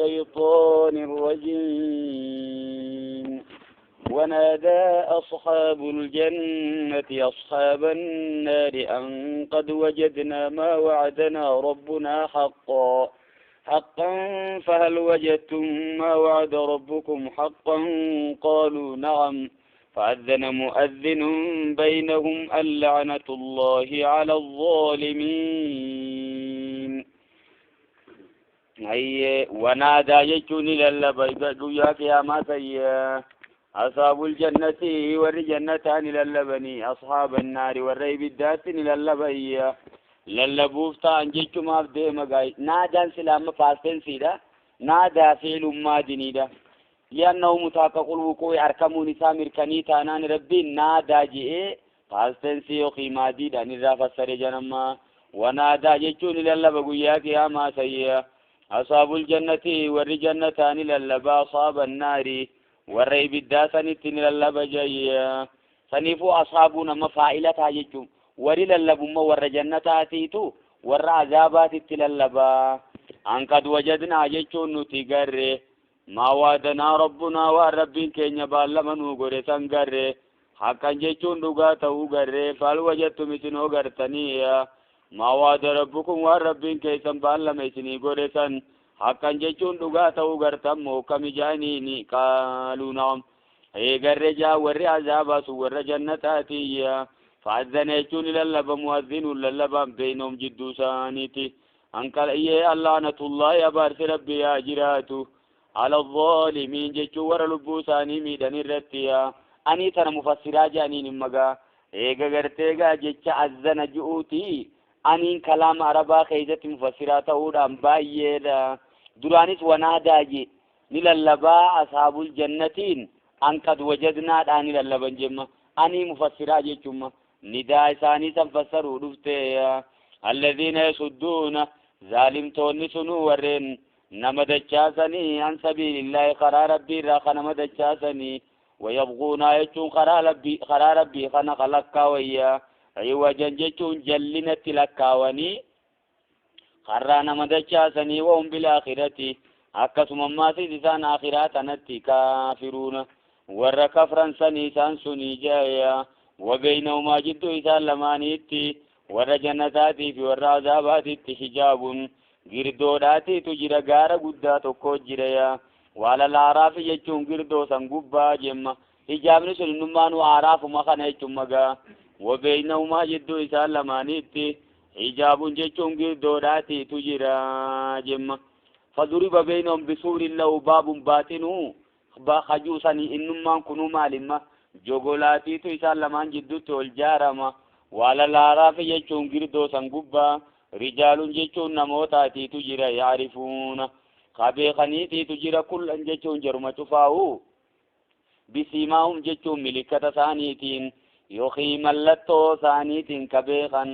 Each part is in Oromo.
الشيطان الرجيم. ونادى أصحاب الجنة أصحاب النار أن قد وجدنا ما وعدنا ربنا حقا حقا فهل وجدتم ما وعد ربكم حقا؟ قالوا نعم. فأذن مؤذن بينهم اللعنة الله على الظالمين. أي ونادى يجوني للبيك يا ما أصحاب الجنة والجنتان للبني أصحاب النار والريب الدات للبي للبوفتا أنجيكم أبدي مغاي نادى سلام فاستن سيدا نادى فعل مادني دا لأنه متحقق الوقوع أركمون سامر كنيتا نان ربي نادى جئ فاستن سيوخي مادي دا نرافة سرجنما ونادى يجون للبقياك يا ما سيئ أصحاب الجنة والجنتان للبا أصحاب النار والريب الداسنت للبا جاية سنيفو أصحابنا مفاعلتها يجون وري للبما ور جنتاتيتو ور عذابات للبا أن قد وجدنا يجون نتقر ما وعدنا ربنا وربين كين يبالمنو غرسان غر حقا يجون دغاته غر فالوجدتم سنو غرتنيا ما وعد ربكم وربين كيسن بالمسني غرسان حقا جيتون دغاته غرتم موكم جانيني قالوا نعم اي غرجا ور عذاب سور جنتاتي فاذن يجون للب مؤذن للب بينهم جدو سانيتي انقل اي اللعنة الله يا بارس ربي يا جراتو على الظالمين جيتو ور لبوساني ميدن الرتيا اني تن مفسرا جانين مغا اي غرتيغا جيتش اذن جؤتي أنين كلام عربا خيزة مفسرات أودام بايدا درانيس وناداجي نللبا أصحاب الجنتين أن قد وجدنا أني للبن جمّا أني مفسرات جمّا نداء ثاني سنفسروا رفته الذين يصدون ظالم توني سنو ورين نمدچاسني عن سبيل الله خرا ربي راخ نمدچاسني ويبغون يجون خرا ربي خرا ربي خنا خلقا ويا عوجا جتون جلنة لكاوني خرانا مدچاسني وهم بالآخرة أكسم ما سيسان آخرات نتي كافرون ور كفرا سنيسان سني جايا وبينهما جد إسان لمانيتي ور جنتاتي في ور عذاباتي حجاب غردوداتي تجرى غار قدا تكو جريا وعلى الأعراف جتون غردو سنقبا جمّا حجاب نسل نمانو أعراف مخانا جمّا وبينهما جد إسان لمانيتي حجاب جتون غردوداتي تجرى جمّا فضرب بينهم بسور له باب باطنه خجوسني إنما كنوا مالما جوغولاتي تو إسان لمان جدو تول جارما وعلى الأعراف جتون غردو سنقبا رجال جتون نموتاتي تجرى يعرفون خبيخنيتي تجرى كل جتون جرمة فاو بسيماهم جتون ملكة ثانيتين يوخي ملتو ثانيتين كبيخا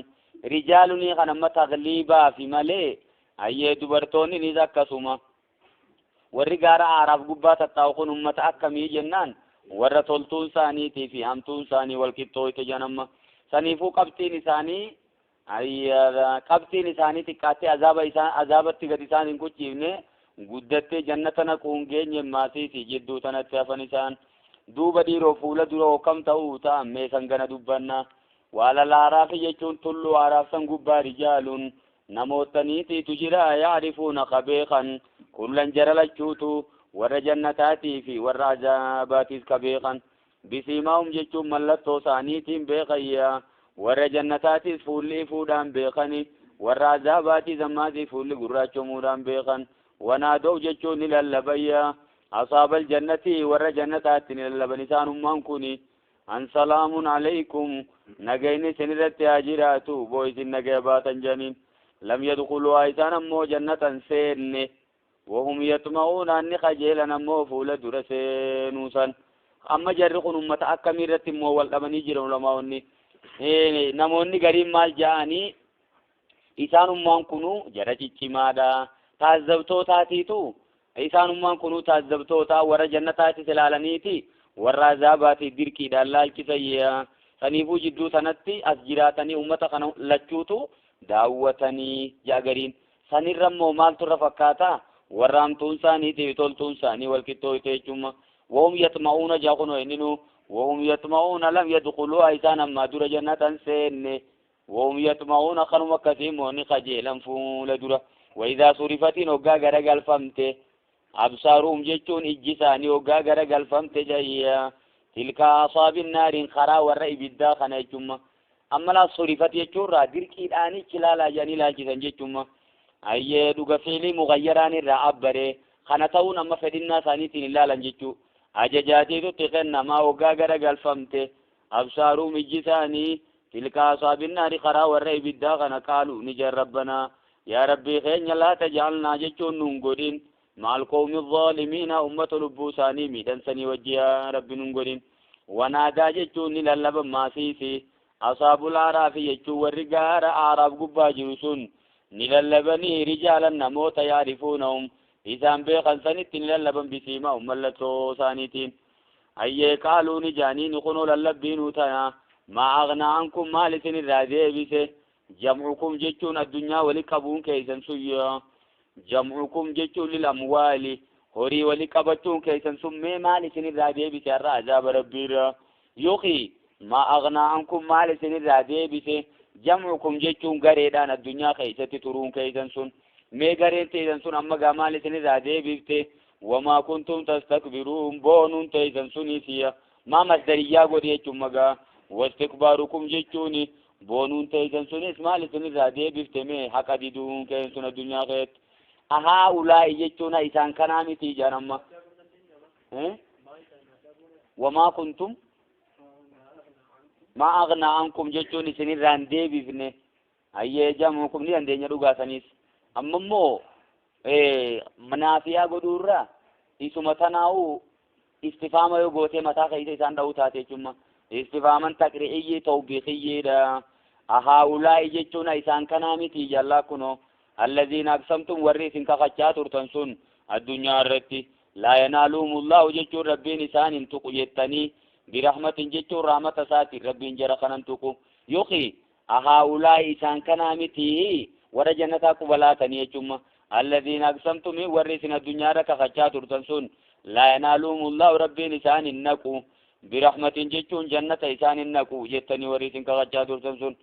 رجالني خنما تغليبا في ملي أي دبرتوني نزاكسوما والرجال أعرف قبا تتاوخن أمة أكمي جنان ور تلتون ثانيتي في همتون ثاني والكتوي تجنما سنيفو قبتين ثاني أي قبتين ثاني تكاتي عذاب إسان عذاب التقدسان إن كتشيفني قدت جنتنا كونجين يماسيتي جدو تنتفن إسان دوبا ديرو فولا درو كم تاوتا ميسان غنا دبنا وعلى الأعراف يجون تلو أعراف سنقبا رجال نموتنيتي تجرا يعرفون خبيخا كلا جرلچوتو ور جنتاتي في ور عذاباتي خبيخا بسيماهم جچون ملتو ثانيتين بخيا ور جنتاتي فولي فودان بخني ور عذاباتي زماتي فولي غراچومودان بخن ونادو جچون للبيا أصحاب الجنة ور جنتات للبنسان من كوني أن سلام عليكم نجين سنرت أجراتو بويس النجابات جنين لم يدخلوا أيسان مو جنة سين وهم يطمعون أن خجيلا مو فول درسينوسا Amma jarri kun ummata akkamii irratti immoo wal dhabanii jiran ulamaa'onni. Namoonni gariin maal ja'anii isaanummaan kunuu jara ciccimaadha. Taazzabtootaatiitu isaanummaan kunuu taazzabtoota warra jannataatis ilaalaniiti warra azaabaati dirqiidhaan laalchisayya. Saniifuu jidduu sanatti as jiraatanii ummata kana lachuutu daawwatanii ja'a gariin. Sanirra immoo maaltu irra fakkaata? Warra hamtuun isaaniitii fi toltuun isaanii wal qixxooyte jechuudha. Wahum yatma'uuna jaa kunoo inninu wahum yatma'uuna lam yadkhuluuha isaan ammaa dura jannatan seenne. Wahum yatma'uuna kanuma akkasii immoo ni qajeelan fuula dura. Wayidaa surifatiin hoggaa garagalfamte absaaruhum jechuun ijji isaanii hoggaa garagalfamte jayya. Tilka asaabin naariin karaa warra ibiddaa kana jechuudha. Amma laa surifat jechuurraa dirqiidhaan ichi ilaalaa jedhanii ilaalchisan jechuudha. Ayyee dhuga fiilii mugayyaraan irraa abbaree kana ta'uun amma fedhinnaa isaaniitiin ilaalan jechuu. Ajajaatiitu itti kennamaa hoggaa garagalfamte absaaruhum ijji isaanii tilka asaabin naari karaa warra ibiddaa kana qaalu ni jarrabbanaa. Yaa rabbii keenya laa tajaalnaa jechuun nuun godhin. Maal qawmi zaalimiina ummata lubbuu isaanii miidhansanii wajji yaa rabbi nuun godhin. Wanaadaa jechuun ni lallaban maasiisi. Asaabul aaraafi jechuun warri gaara aaraaf gubbaa jiru sun ni lallabanii rijaalan namoota yaarifuunahum isaan beekan sanitti ni lallaban bisiimaahum mallattoo isaaniitiin. Ayyee qaaluu ni jaaniini kunoo lallabbiinuu tana maa aghnaa ankum maal isin irraa deebise jam'ukum jechuun addunyaa wali qabuun keessan sun yaa jam'ukum jechuun lil amwaali horii wali qabachuun keessan sun mee maal isin irraa deebise har'a azaaba rabbiirraa yookiin maa aghnaa ankum maal isin irraa deebise jam'ukum jechuun gareedhaan addunyaa keessatti turuun keessan sun mee gareen teessan sun amma gaa maal isin irraa deebifte wamaa kuntum tastakbiruun boonuun teessan sunisiya maa masdariyyaa godhe jechuun magaa wastikbaarukum jechuun boonuun teessan sunis maal isin irraa deebifte mee haqa diduun keessan sun addunyaa keessatti ahaa ulaa'i jechuun isaan kanaa miti ijaan amma wamaa kuntum maa aghnaa ankum jechuun isin irraa hin deebifne ayyee jam'ukum ni dandeenya dhugaasaniis amma immoo manaafiyaa godhuurraa isuma tanaa'uu istifaama yoo gootee mataa keessa isaan dha'uu taate jechuudha. Istifaaman taqri'iyyii tawbiiqiyyiidha. Ahaa ulaa'i jechuun isaan kanaa miti jallaa kunoo allaziina aqsamtum warri isin kakachaa turtan sun addunyaa irratti laa yanaaluhumullaahu jechuun rabbiin isaan hin tuqu jettanii birahmatin jechuun rahmata isaatiin rabbiin jara kanan tuqu yookiin ahaa ulaa'i isaan kanaa miti warra jannataa quba laatanii jechuudha. Allaziina aqsamtum warri isin addunyaa irra kakachaa turtan sun laa yanaaluhumullaahu rabbiin isaan hin naqu birahmatin jechuun jannata isaan hin naqu jettanii warri isin kakachaa turtan sun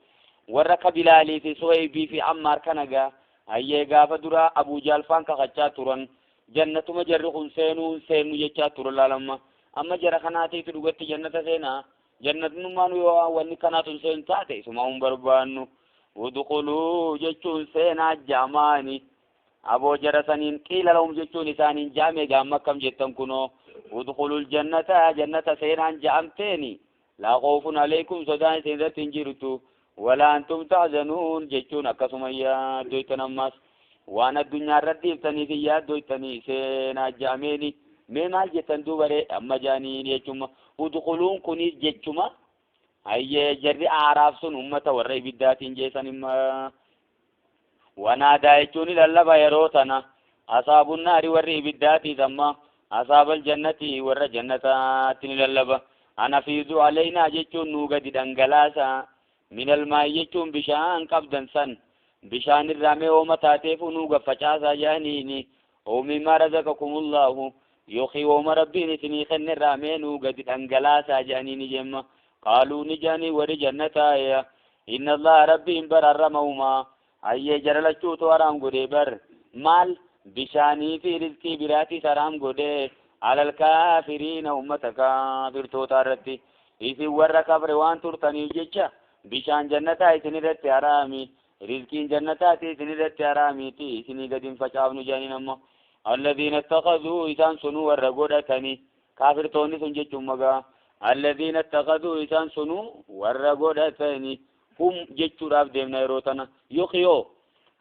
warra akka Bilaalii fi Suhaybii fi Ammaar kana gaa ayyee gaafa duraa Abuu Jaalfaan kakachaa turan jannatuma jarri kun seenuu seenu jechaa turan laalamma amma jara kanaatiitu dhugatti jannata seenaa jannatnummaan yoo wanni kanaatu seenu taate isuma hin barbaannu udkhuluu jechuun seenaa jaamaani aboo jara saniin qiila lahum jechuun isaaniin jaame gaamma akkam jettan kunoo udkhulul jannata jannata seenaan jaamteeni laa khawfun alaykum sodaan isin irratti hin jirtu walaa antum tahzanuun jechuun akkasuma yaaddoytan ammas waan addunyaa irratti dhiiftaniif hin yaaddoytanii seenaa jaameeni mee maal jettan duubaree amma jaaniin jechuma udkhuluun kunis jechuma ayyee jarri aaraaf sun ummata warra ibiddaatiin jeessan imma wanaadaa jechuun lallaba yeroo tana asaabun naari warri ibiddaatiis amma asaabal jannati warra jannataatti ni lallaba ana fiidu alaynaa jechuun nuu gadi dhangalaasa minal maayi jechuun bishaan qabdan san bishaan irraa mee ooma taateefu nuu gaffacaasaa jaaniini oomimmaa razaqakumullaahu yookiin ooma rabbiin isinii kenne irraa mee nuu gadi dhangalaasaa jaaniini jemma qaaluu ni jaanii warri jannataaya inna allaha rabbiin bar harramahumaa ayyee jara lachuutu haraam godhee bar maal bishaanii fi rizqii biraatis haraam godhee alal kaafiriina ummata kaafirtoota irratti isin warra kafre waan turtaniif jecha bishaan jannataa isin irratti haraami rizqiin jannataati isin irratti haraamiiti isinii gadi hin facaafnu jedhaniin ammoo alladhiina ittakhaduu isaan sunuu warra godhatanii kaafirtoonni sun jechuun magaa alladhiina ittakhaduu isaan sunuu warra godhatanii hum jechuudhaaf deemna yeroo tana yookiin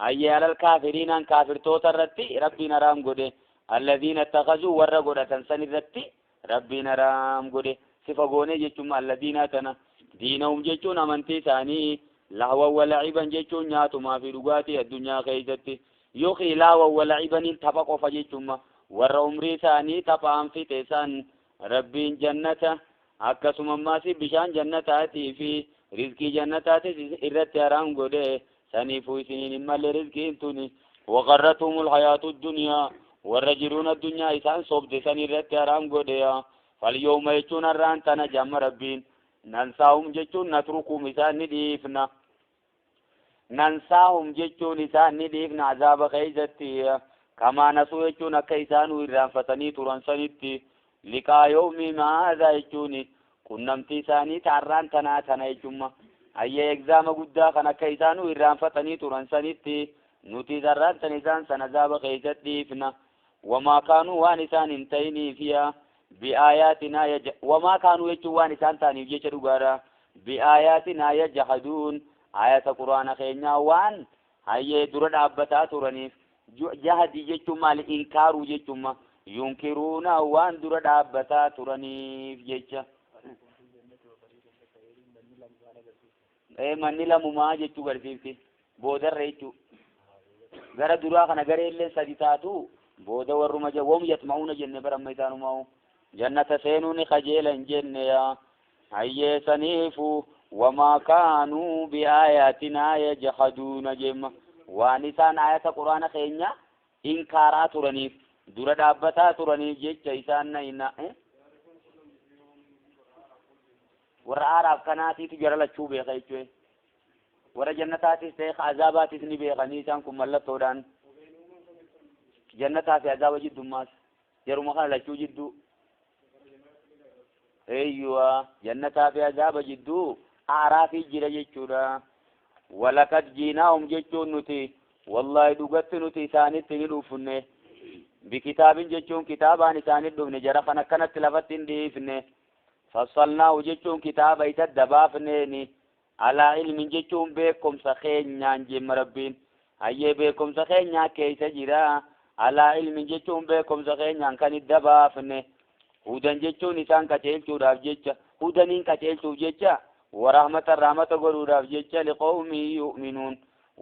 ayyee alal kaafiriinaan kaafirtoota irratti rabbiin haraam godhe alladhiina ittakhaduu warra godhatan san irratti Rabbiin haraam godhe sifa goonee jechuun alladiinaa tana diinahum jechuun amantii isaanii lahwan walaciban jechuun nyaatumaa fi dhugaatii addunyaa keessatti yookiin lahwan walacibaniin tapha qofa jechuun warra umrii isaanii taphaan fixe san Rabbiin jannata akkasuma ammaas bishaan jannataatii fi rizqii jannataatis irratti haraam godhe saniifuu isiniin hin malle rizqiin tuni waqarratuhumul hayaatu dunyaa warra jiruun addunyaa isaan sobde san irratti haraam godhe falyooma jechuun har'aan tana jamma Rabbiin nansaahum jechuun natrukum isaan ni dhiifna nansaahum jechuun isaan ni dhiifna azaaba keessatti kamaa nasuu jechuun akka isaanuu irraanfatanii turan sanitti liqaa yawmi maadha jechuun qunnamtii isaanii taarraan tanaa tana jechuun ayyee egzaama guddaa kan akka isaanuu irraanfatanii turan sanitti nuti har'aan tan isaan san azaaba keessatti dhiifna wamaa kaanuu waan isaan hin ta'iniifiya bi'aayaatinaa wamaa kaanuu jechuun waan isaan ta'aniif jecha dhugaadha bi'aayaatinaa yajhaduun ayata quraana keenyaa waan hayyee dura dhaabbataa turaniif jahadii jechuun maali inkaaruu jechuun yunkiruuna waan dura dhaabbataa turaniif jecha manni lamumaa jechuu garsiifti boodarra jechuu gara duraa kana gareellee sadi taatu booda warruma wom yatma'uuna jenne baramma isaanumaa'u jannata seenuu ni kajeelan jenne yaa hayyee saniifu wamaa kaanuu biaayaatinaa yajhaduuna jemma waan isaan ayata quraana keenya inkaaraa turaniif dura dhaabbataa turaniif jecha isaan na warra aaraaf kanaatiitu jara lachuu beeka jechuu warra jannataatis ta'e azaabaatis ni beekanii isaan kun mallattoodhaan jannataa fi azaaba jiddummaas jaruma kana lachuu jidduu eeyyuwa jannataa fi azaaba jidduu aaraafii jira jechuudha walaqad jiinaahum jechuun nuti wallaahi dhugatti nuti isaanitti ni dhufne bikitaabin jechuun kitaabaan isaanitti dhufne jara kan akkanatti lafatti hin dhiifne fassalnaahu jechuun kitaaba isa dabaafneeni alaa ilmin jechuun beekumsa keenyaan jemma Rabbiin hayyee beekumsa keenyaa keessa jira alaa ilmin jechuun beekumsa keenyaan kan idda baafne hudan jechuun isaan qaceelchuudhaaf jecha hudaniin qaceelchuuf jecha warahmatan rahmata godhuudhaaf jecha liqawmin yu'minuun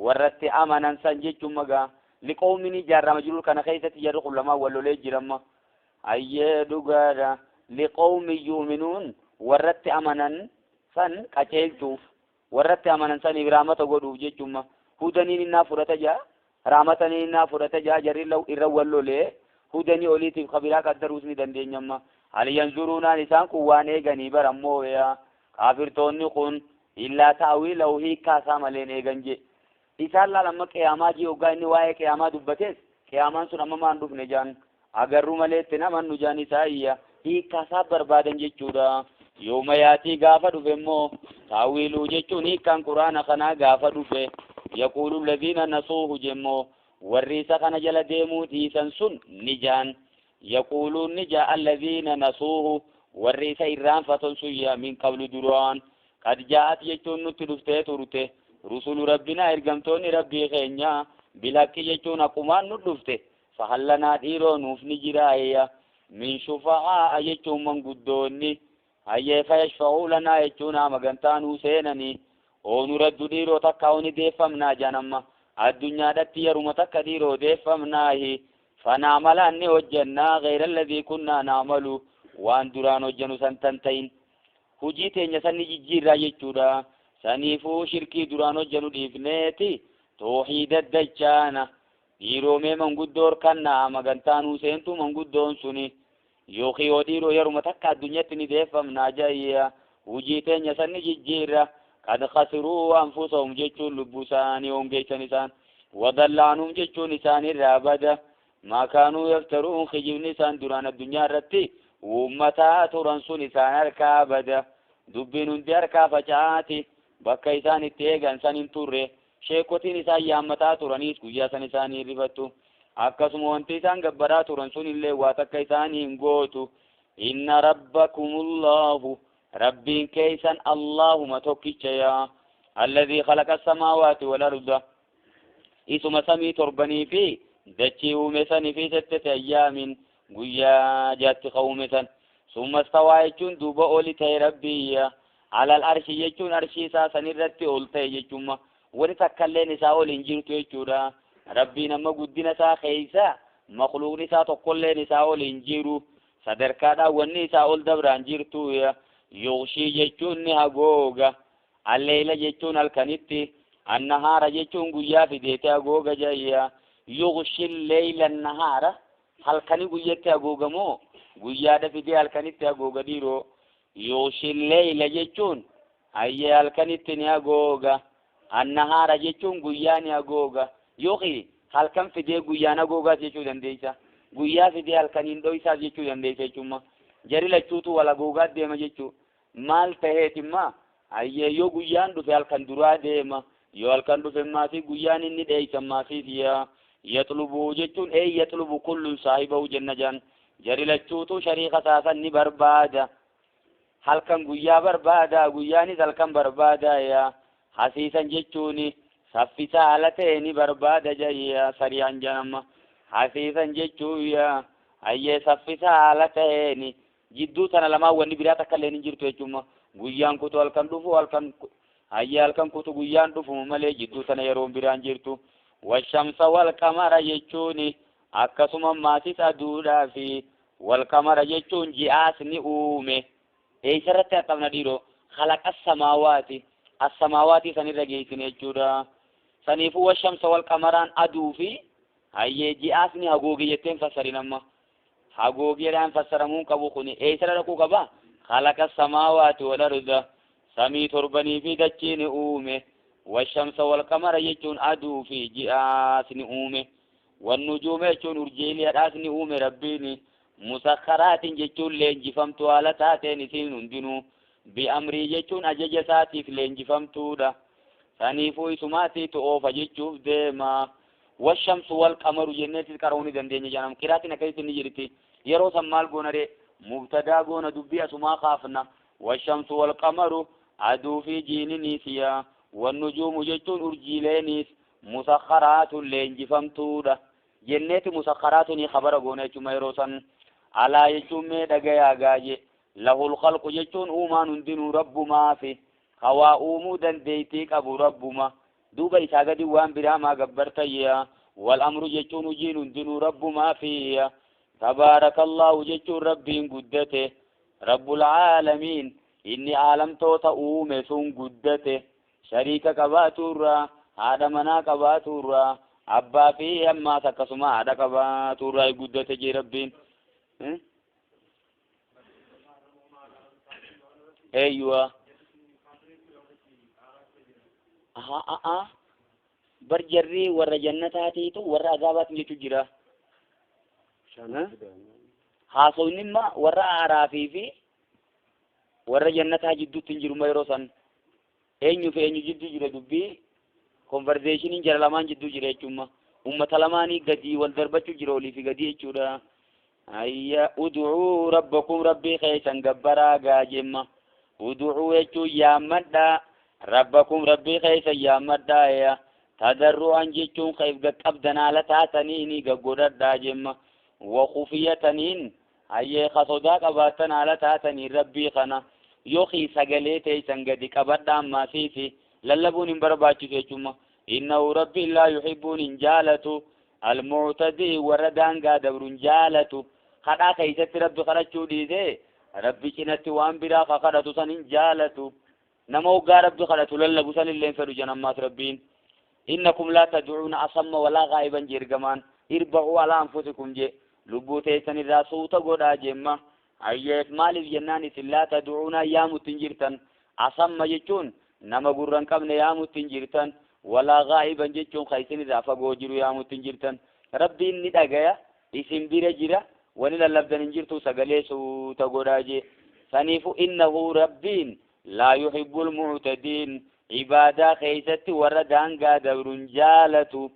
warratti amanan san jechuun magaa liqawmin ijaarama jiru kana keessatti jarri kun lamaan wal lolee jiramma hayyee dhugaadha liqawmin yu'minuun warratti amanan san qaceelchuuf warratti amanan saniif rahmata godhuuf jechuun hudaniin innaa fudhata jaa rahmataniin innaa fudhata jaa jarri irra wal lolee hudanii oliitiif kabiraa qaddaruus ni dandeenyamma hal yanzuruunaan isaan kun waan eeganii barammoo yaa kaafirtoonni kun illaa ta'wiilahu hiikkaa isaa maleen eegan je isaan laal amma qiyaamaa jii hoggaa inni waa'ee qiyaamaa dubbates qiyaamaan sun amma maan dhufne jaan agarru malee itti namannu jaan isaa iyya hiikkaa isaa barbaadan jechuudha yooma yaatii gaafa dhufe immoo taawiiluu jechuun hiikkaan quraana kanaa gaafa dhufe yaquulu alladhiina nasuuhu jemmoo warri isa kana jala deemuu dhiisan sun ni jaan yaquuluun ni jaa alladhiina nasuuhu warri isa irraanfatan sun yaa min qablu duraan qad jaa'at jechuun nutti dhuftee turte rusulu rabbinaa ergamtoonni rabbii keenyaa bilhaqqi jechuun haqumaan nu dhufte fahallanaa dhiiroo nuuf ni jiraayya min shufa'aa jechuun manguddoonni hayyee fayashfa'uu lanaa jechuun magantaa nuu seenanii oonu raddu dhiiroo takka oni deeffamnaa janamma addunyaadhatti yeruma takka dhiiroo deeffamnaahi fanaamala ni hojjannaa gayra alladhii kunnaa naamalu waan duraan hojjanu san tan ta'in hujii teenya san ni jijjiirraa jechuudha saniifuu shirkii duraan hojjanu dhiifneeti toohiida dachaana dhiiroomee manguddoo horkannaa magantaa nuu seentu manguddoon suni yookiin yoo dhiiroo yeruma takka addunyatti ni deeffamnaa jayya hujii teenya san ni jijjiirra qad khasiruu anfusahum jechuun lubbuu isaanii hongeessan isaan wadalla anhum jechuun isaanirraa bada maa kaanuu yaftaruun kijibni isaan duraan addunyaa irratti uummataa turan sun isaan harkaa bada dubbiin hundi harkaa facaati bakka isaan itti eegan san hin turre sheekotiin isaan yaammataa turaniis guyyaa san isaanii rifattu akkasuma wanti isaan gabbaraa turan sun illee waa takka isaanii hin gootu inna rabbakumullahu rabbiin keeysan allahuma tokkicha yaa alladhii khalaqa asamaawaati wal arda isuma samii torbanii fi dachii uume sanii fi sittati ayyaamin guyyaa jaatti ka uume san Summa stawaa jechuun duuba oli ta'e Rabbii. Alal arshi jechuun arshii isaa sanirratti ol ta'e jechuun wani takkalleen isaa ol hin jirtu jechuudha. Rabbiin amma guddina isaa keessa makhluuqni isaa tokkolleen isaa ol hin jiru. Sadarkaadhaan wanni isaa ol dabraan jirtu. Yughshii jechuun ni hagooga. Alleeyla jechuun halkanitti. Annahaara jechuun guyyaa fideete hagooga jayya. Yughshi leyla nahaara halkani guyyatti hagoogamoo guyyaadha fidee halkanitti hagooga dhiiroo. Yughshi leyla jechuun hayyee halkanitti ni hagooga. Annahaara jechuun guyyaa ni hagooga. Yookiin halkan fidee guyyaan hagoogaas jechuu dandeessa. Guyyaa fidee halkaniin dhoysaas jechuu dandeessa jechuudha. Jari lachuutu wal hagoogaa deema jechuu. Maal taheetimmaa hayyee yoo guyyaan dhufe halkan duraa deema. Yoo halkan dhufe maasii guyyaan inni dheeysan maasiif yaa. Yaxlubuu jechuun ee yaxlubu kullun saahibahu jenna jaan. Jari lachuutu shariika saasan ni barbaada. Halkan guyyaa barbaada guyyaanis halkan barbaada yaa. Hasiisan jechuun saffisa haala ta'e ni barbaada jayya sari'an janama. Hasiisan jechuun yaa hayyee saffisa haala ta'een jidduu tana lamaan wanni biraa takka illee hin jirtu jechuudha. Guyyaan kutu halkan dhufu halkan hayyee halkan kutu guyyaan dhufu malee jidduu tana yeroon biraan jirtu. Washamsa wal qamara jechuun akkasuma maasis aduudhaa fi wal qamara jechuun ji'aas ni uume. Eessarratti haxabna dhiiroo khalaqa samaawaati as-samaawaati sanirra geessine jechuudha. Saniifuu washamsa wal qamaraan aduu fi hayyee ji'aas ni hagooge jetteen fassarin amma. Hagoogeedhaan fassaramuun qabu kuni eessarra dhaquu qaba? Khalaqa samaawaati wal arda samii torbanii fi dachii ni uume. Washamsa wal qamara jechuun aduu fi ji'aas ni uume. Wannujuuma jechuun urjiileedhaas ni uume Rabbiin. Musakkaraatiin jechuun leenjifamtuu haala taateen isiin hundinuu. Bi'amrii jechuun ajaja isaatiif leenjifamtuudha. Saniifuu isumaatiitu oofa jechuuf deema. Washamsu wal qamaru jenneetis qara'uu ni dandeenya jedhama. Qiraatiin akkasitti ni jirti. Yeroo san maal goona ree? Mubtadaa goona dubbii asumaa kaafna. Washamsu wal qamaru aduu fi jiininiis yaa. Wannujuumu jechuun urjiileeniis musakkaraatun leenjifamtuudha. Jenneeti musakkaraatuni khabara goona jechuudha yeroo san. Alaa jechuun mee dhagayaa gaaje. Lahul khalqu jechuun uumaan hundinuu rabbumaafi. Hawaa uumuu dandeettii qabu rabbuma. Duuba isaa gadi waan biraa maa gabbartayya. Wal amru jechuun hojiin hundinuu rabbumaafi. Tabaarakallaahu jechuun rabbiin guddate. Rabbul aalamiin inni aalamtoota uume sun guddate. Shariika qabaaturraa haadha manaa qabaaturraa abbaa fi ammaas akkasuma haadha qabaaturraa guddate jee rabbiin. Eeyyuwa. Aha. Bar jarri warra jannataatiitu warra azaabaatiin jechuu jira. Haasawni imma warra aaraafii fi warra jannataa jidduutti hin jiru yeroo san. Eenyu fi eenyu jidduu jira dubbii konverzeeshiniin jara lamaan jidduu jira jechuudha. Uummata lamaanii gadii wal darbachuu jira olii fi gadii jechuudha. Ayya ud'uu rabbakum rabbii keessan gabbaraa gaajemma. Ud'uu jechuun yaammadhaa. Rabbakum rabbii keessan yaammadhaa yaa. Tadarru'an jechuun ka if qaqqabdan haala taataniini gaggodhadhaa jemma. Wa khufiyataniin hayyee ka sodaa qabaattan haala taataniin rabbii kana. Yookiin sagalee teessan gadi qabadhaa ammaasiisi lallabuun hin barbaachisu jechuudha. Innahu rabbiin laa yuhibbuun hin jaalatu. Almu'tadii warra daangaa dabru hin jaalatu. Kadhaa keessatti rabbi kadhachuu dhiisee rabbi cinatti waan biraa ka kadhatu san hin jaalatu. Nama hoggaa rabbi kadhatu lallabu san illee hin fedhu jedhan rabbiin. Innakum laa tad'uuna asamma walaa ghaa'iban jeergamaan irba'uu alaa anfusikum je lubbuu teessan irraa suuta godhaa jemma. Ayyeef maaliif jennaan isin laa tad'uuna yaamutti hin jirtan. Asamma jechuun nama gurra hin qabne yaamutti hin jirtan. Walaa ghaa'iban jechuun ka isin irraa fagoo jiru yaamutti hin jirtan. Rabbiin ni dhagaya isin bira jira wani lallabdan hin jirtu sagalee suuta godhaa jee. Saniifu innahu rabbiin laa yuhibbul mu'tadiin ibaadaa keessatti warra daangaa dabru hin jaalatu.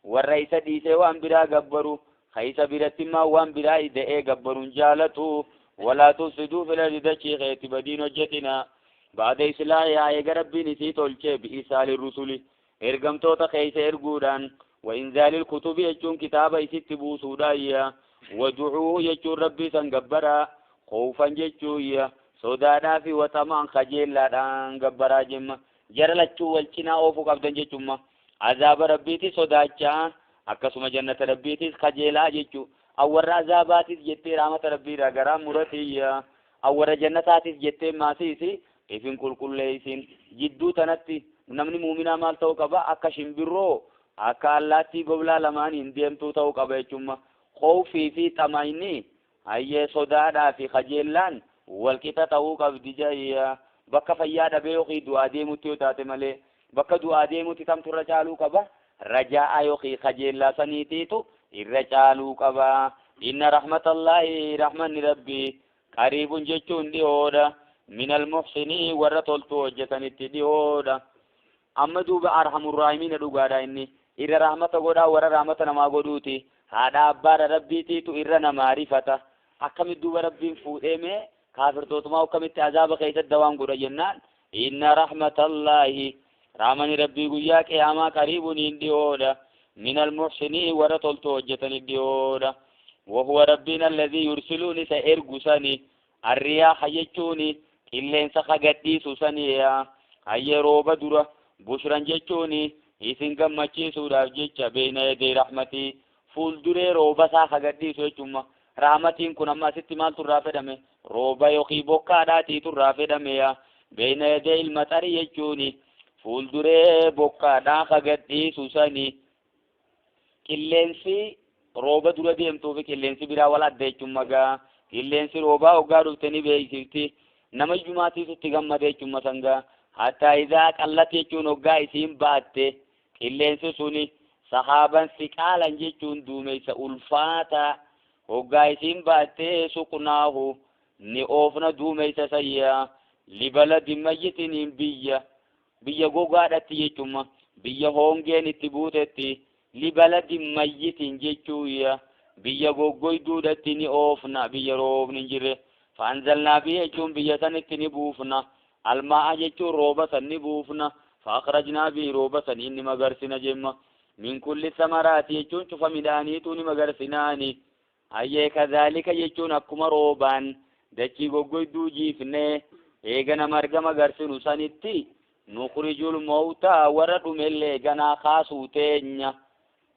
Warra isa dhiisee waan biraa gabbaru ka isa biratti immoo waan biraa ida'ee gabbaru hin jaalatu. Walaa tufsiduu fil ardi dachii keetti badiin hojjetina. Ba'da islaahihaa eega rabbiin isii tolchee bi'irsaali rusuli ergamtoota keessa erguudhaan wa inzaalil kutubi jechuun kitaaba isitti buusuudhaan yaa wadu'uuhu jechuun rabbii san gabbaraa Khoofan jechuuyya sodaadhaa fi waxamaan kajeellaadhaan gabbaraa jemma. Jara lachuu wal cinaa oofuu qabdan jechumma. Azaaba rabbiitis sodaachaa akkasuma jannata rabbiitis kajeelaa jechuu. Awwarra azaabaatis jettee rahmata rabbiirraa garaa muratiyya. Awwarra jannataatis jettee maasiisi ifin qulqulleeysin. Jidduu tanatti namni muuminaa maal ta'uu qaba? Akka shimbirroo akka allaattii goblaa lamaaniin deemtuu ta'uu qaba jechumma. Khoofii fi xamayni hayyee sodaadhaa fi kajeellaan walqixa ta'uu qabdi jayya. Bakka fayyaa dhabee yookiin du'aa deemutti yoo taate malee bakka du'aa deemutti tamtu irra caaluu qaba. Rajaa'a yookiin kajeellaa saniitiitu irra caaluu qaba. Inna rahmatallaahi rahmanni rabbii qariibun jechuun dhiyoodha. Minal muhsinii warra toltuu hojjetanitti dhiyoodha. Amma duuba arhamurraahimiina dhugaadha inni. Irra rahmata godhaa warra rahmata namaa godhuuti. Haadha abbaadha rabbiitiitu irra namaa rifata. Akkamitti duuba rabbiin fuudhee mee kaafirtootumaa akkamitti azaaba keessatti dawaan godha jennaan inna rahmatallaahi rahmani rabbii guyyaa qiyaamaa qariibun hin dhiyoodha. Minal muhsinii warra toltuu hojjetanii dhiyoodha. Wahuwa rabbiin alladhii yursiluun isa ergu sani arriyaaha jechuuni qilleensa kagadhiisu sani hayyee rooba dura bushran jechuuni isin gammachiisuudhaaf jecha beeyna yadee rahmatii fuulduree rooba isaa kagadhiisu jechumma. Rahmatiin kun amma asitti maaltu irraa fedhame? Rooba yookiin bokkaadhaatiitu irraa fedhame yaa. Beeyna yadee ilma xarii jechuuni fuulduree bokkaadhaa kagadhiisu sani. Qilleensi rooba dura deemtuu fi qilleensi biraa wal adda jechumma gaa. Qilleensi roobaa hoggaa dhufte ni beeksifti. Nama iyyumaatiitu itti gammade jechumma sangaa. Hattaa izaa qallate jechuun hoggaa isiin baatte qilleensi suni sahaaban siqaalan jechuun duumessa ulfaataa hoggaa isiin baattee suqnaahu ni oofna duumessa sayyaa libaladin mayyitiniin biyya biyya gogaadhatti jechumma biyya hongeen itti buutetti libaladin mayyitin jechuuyya biyya goggoyduudhatti ni oofna biyya roobni hin jirre. Faanzalnaa biyya jechuun biyya sanitti ni buufna. Almaa'a jechuun rooba san ni buufna. Faakhrajnaa bii rooba san inni magarsina jemma. Min kulli samaraati jechuun cufa midhaaniitu ni magarsinaani. Hayyee kadhaalika jechuun akkuma roobaan dachii goggoyduu jiifnee eegana marga magarsinu sanitti nukhrijul mawtaa warra dhumellee ganaa kaasuu teenya.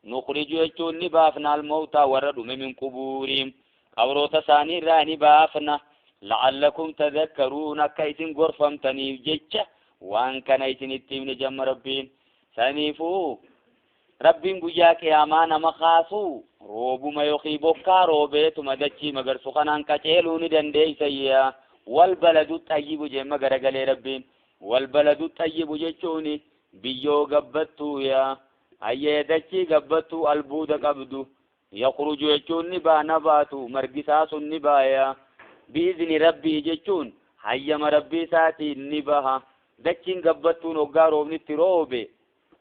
Nukhriju jechuun ni baafna al mawtaa warra dhume min qubuuriim qabroota isaanii irraa ni baafna. La'allakum tadhakkaruun akka isin gorfamtaniif jecha waan kana isinitti himne jamma rabbiin. Saniifuu rabbiin guyyaa qiyaamaa nama kaasuu roobuma yookiin bokkaa roobeetuma dachii magarsu kanaan qaceeluu ni dandeessayya. Wal baladu xayyibu jemma garagalee rabbiin. Wal baladu xayyibu jechuun biyyoo gabbattuu yaa. Hayyee dachii gabbattuu albuuda qabdu. Yakhruju jechuun ni baana baatu margisaa sun ni baaya. Biizni rabbii jechuun hayyama rabbii isaatiin ni baha. Dachiin gabbattuun hoggaa roobnitti roobe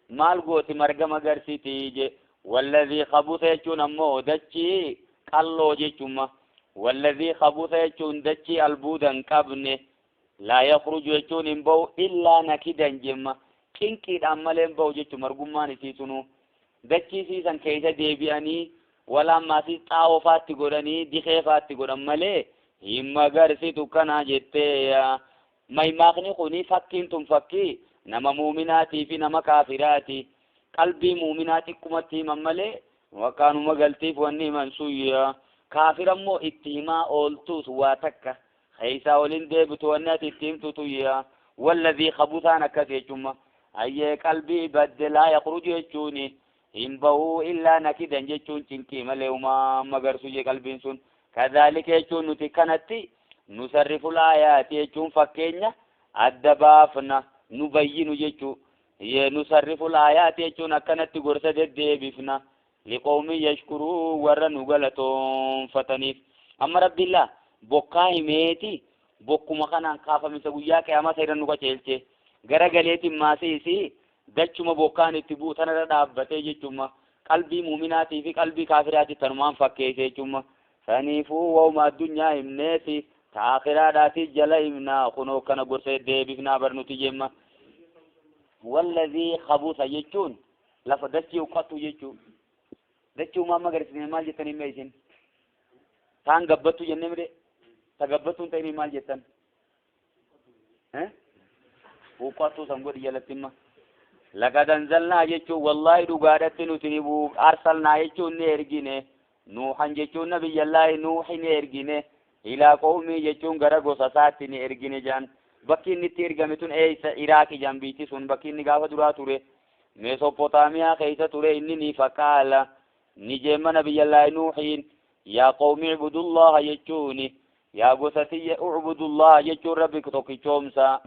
maal gooti marga magarsitii je. Walladhii khabusa jechuun ammoo dachii qalloo jechumma. Walladhii khabusa jechuun dachii albuuda hin qabne. Laa yakhruju jechuun hin bahu illaa nakidan jemma. Cinqiidhaan malee hin bahu jechuun margummaan isii sunuu. Dachii siisan keessa deebi'anii walaan maasii xaa'oo faatti godhanii dikee faatti godhan malee hin magarsitu kana jettee. Maymaaqni kuni fakkiin tun fakkii nama muuminaatii fi nama kaafiraati. Qalbii muuminaa xiqqumatti himan malee wakkaanuma galtiif wanni himan suyya. Kaafira immoo itti himaa ooltuus waa takka keessaa waliin deebitu wanni ati itti himtu tuyya. Walladhii khabusaan akkas jechumma. Hayyee qalbii badde laa yakhruju jechuuni hin bahuu illaa nakidan jechuun cinqii malee umaa magarsu jee qalbiin sun. Kadhaalika jechuun nuti kanatti nusarrifu laayaati jechuun fakkeenya adda baafna nu bayyinu jechuu. Nusarrifu laayaati jechuun akkanatti gorsa deddeebifna liqoomi yashkuruu warra nu galatoonfataniif. Amma rabbiillaa bokkaa himeeti bokkuma kanaan kaafamisa guyyaa qiyaamaa isa irra nu qaceelche. Gara galeetiin maasiisi dachuma bokkaan itti bu'u tanarra dhaabbatee jechumma. Qalbii muuminaatii fi qalbii kaafiraati tanumaan fakkeesse jechumma. Saniifuu wauma addunyaa himneeti taakhiraadhaati jala himnaa kunoo kana gorsa deebifnaa barnuti jemma. Walladhii khabusa jechuun lafa dachii uqqattu jechuu. Dachii uumaa magarsiisne maal jettanii himee isin? Taan gabbattu jennee mire? Tagabbatuun ta'inii maal jettan? Huuqqattuu san godhi jalatti imma. Laqad anzalnaa jechuun wallaahi dhugaadhatti nuti ni buuf arsalnaa jechuun ni ergine. Nuuhan jechuun nabiyyallaahi Nuuhi ni ergine. Ilaa qawmii jechuun gara gosa isaatti ni ergine jaan. Bakki inni itti ergame tun eessa? Iraaqi jaan biitti sun bakki inni gaafa duraa ture. Meesoppotaamiyaa keessa ture inni ni faqaala. Ni jeemma nabiyyallaahi Nuuhiin yaa qawmi ibudullaha jechuuni. Yaa gosa tiyya ubudullaha jechuun rabbi tokkichoomsa.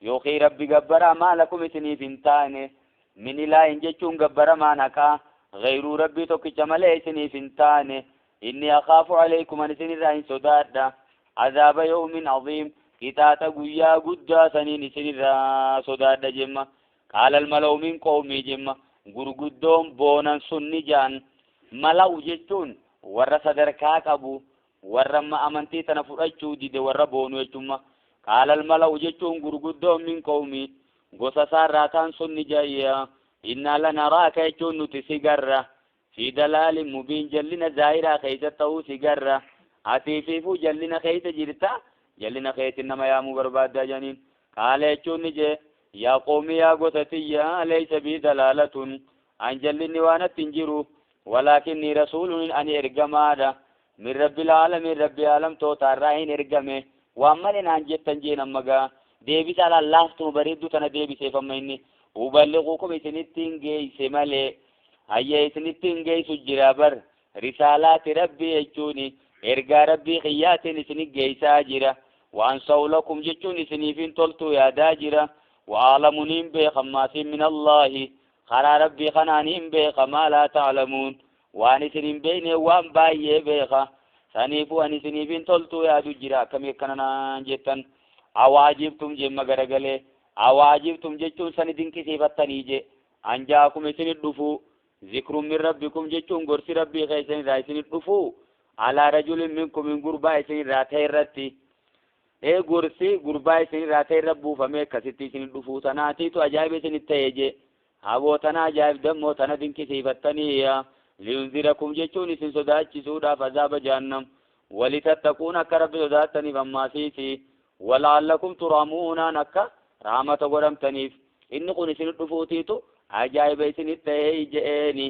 Yookiin rabbi gabbaraa maa lakum isiniif hin taane. Min ilaahin jechuun gabbaramaan haqaa. Gayruu rabbii tokkicha malee isiniif hin taane. Inni akhaafu alaykum an isinirraa hin sodaadha. Azaaba yawmin aziim. Qixaaxa guyyaa guddaa saniin isinirraa sodaadha jemma. Qaala almala'u min qawmii jemma. Gurguddoon boonan sun ni jaan. Mala'u jechuun warra sadarkaa qabu warra amma amantii tana fudhachuu dide warra boonu jechumma. Qaala almala'u jechuun gurguddoon min qawmii gosa isaarraa ta'an sun ni jaayya. Innaa lanaraaka jechuun nuti si garra. Fi dalaalin mubiin jallina zaahiraa keessa ta'uu si garra. Atii fiifuu jallina keessa jirta. Jallina keetiin nama yaamuu barbaaddaa janiin. Qaala jechuun ni jee yaa qawmi yaa gosa tiyya laysa bii dalaalatun. An jallinni waan atti hin jiru. Walaakinni rasuulun ani ergamaadha. Min rabbil aalamiin rabbi aalamtootaarraa hin ergame. Waan malee naan jettan jeen amma gaa. Deebisaa lallaaftuma bareedduu tana deebiseef amma inni. Uballighukum isinitti hin geeyse malee. Hayya isinitti hin geessu jira bar. Risaalaati rabbii jechuuni ergaa rabbii kiyyaatiin isinit geessaa jira. Waan sawlakum jechuun isiniif hin toltuu yaadaa jira. Wa'aalamu niin beeka maasiin min Allaahi. Karaa rabbii kanaa niin beeka maa laa ta'lamuun. Waan isin hin beekne waan baay'ee beeka. Saniifuu ani isiniif hin toltuu yaadu jira. Akkamii akkana naan jettan. Awaajibtum jemma garagalee. Awaajibtum jechuun sani dinqisiifattanii je. Anjaakum isinit dhufu. Zikrun min rabbikum jechuun gorsi rabbii keessan irraa isinit dhufu. Alaa rajulin minkum hin gurbaa isin irraa ta'e irratti. Ee gorsi gurbaa isin irraa ta'e irra buufamee akkasitti isinit dhufu. Tanaatiitu ajaa'iba isinit ta'e je. Haboo tana ajaa'ib dammoo tana dinqisiifattanii. Liyunzirakum jechuun isin sodaachisuudhaaf azaaba jahannam. Walitattaquun akka rabbi sodaattaniif ammaasiisi. Wala'allakum turhamuunaan akka rahmata godhamtaniif. Inni kun isin dhufuutiitu ajaa'iba isinit ta'ee je'eeni.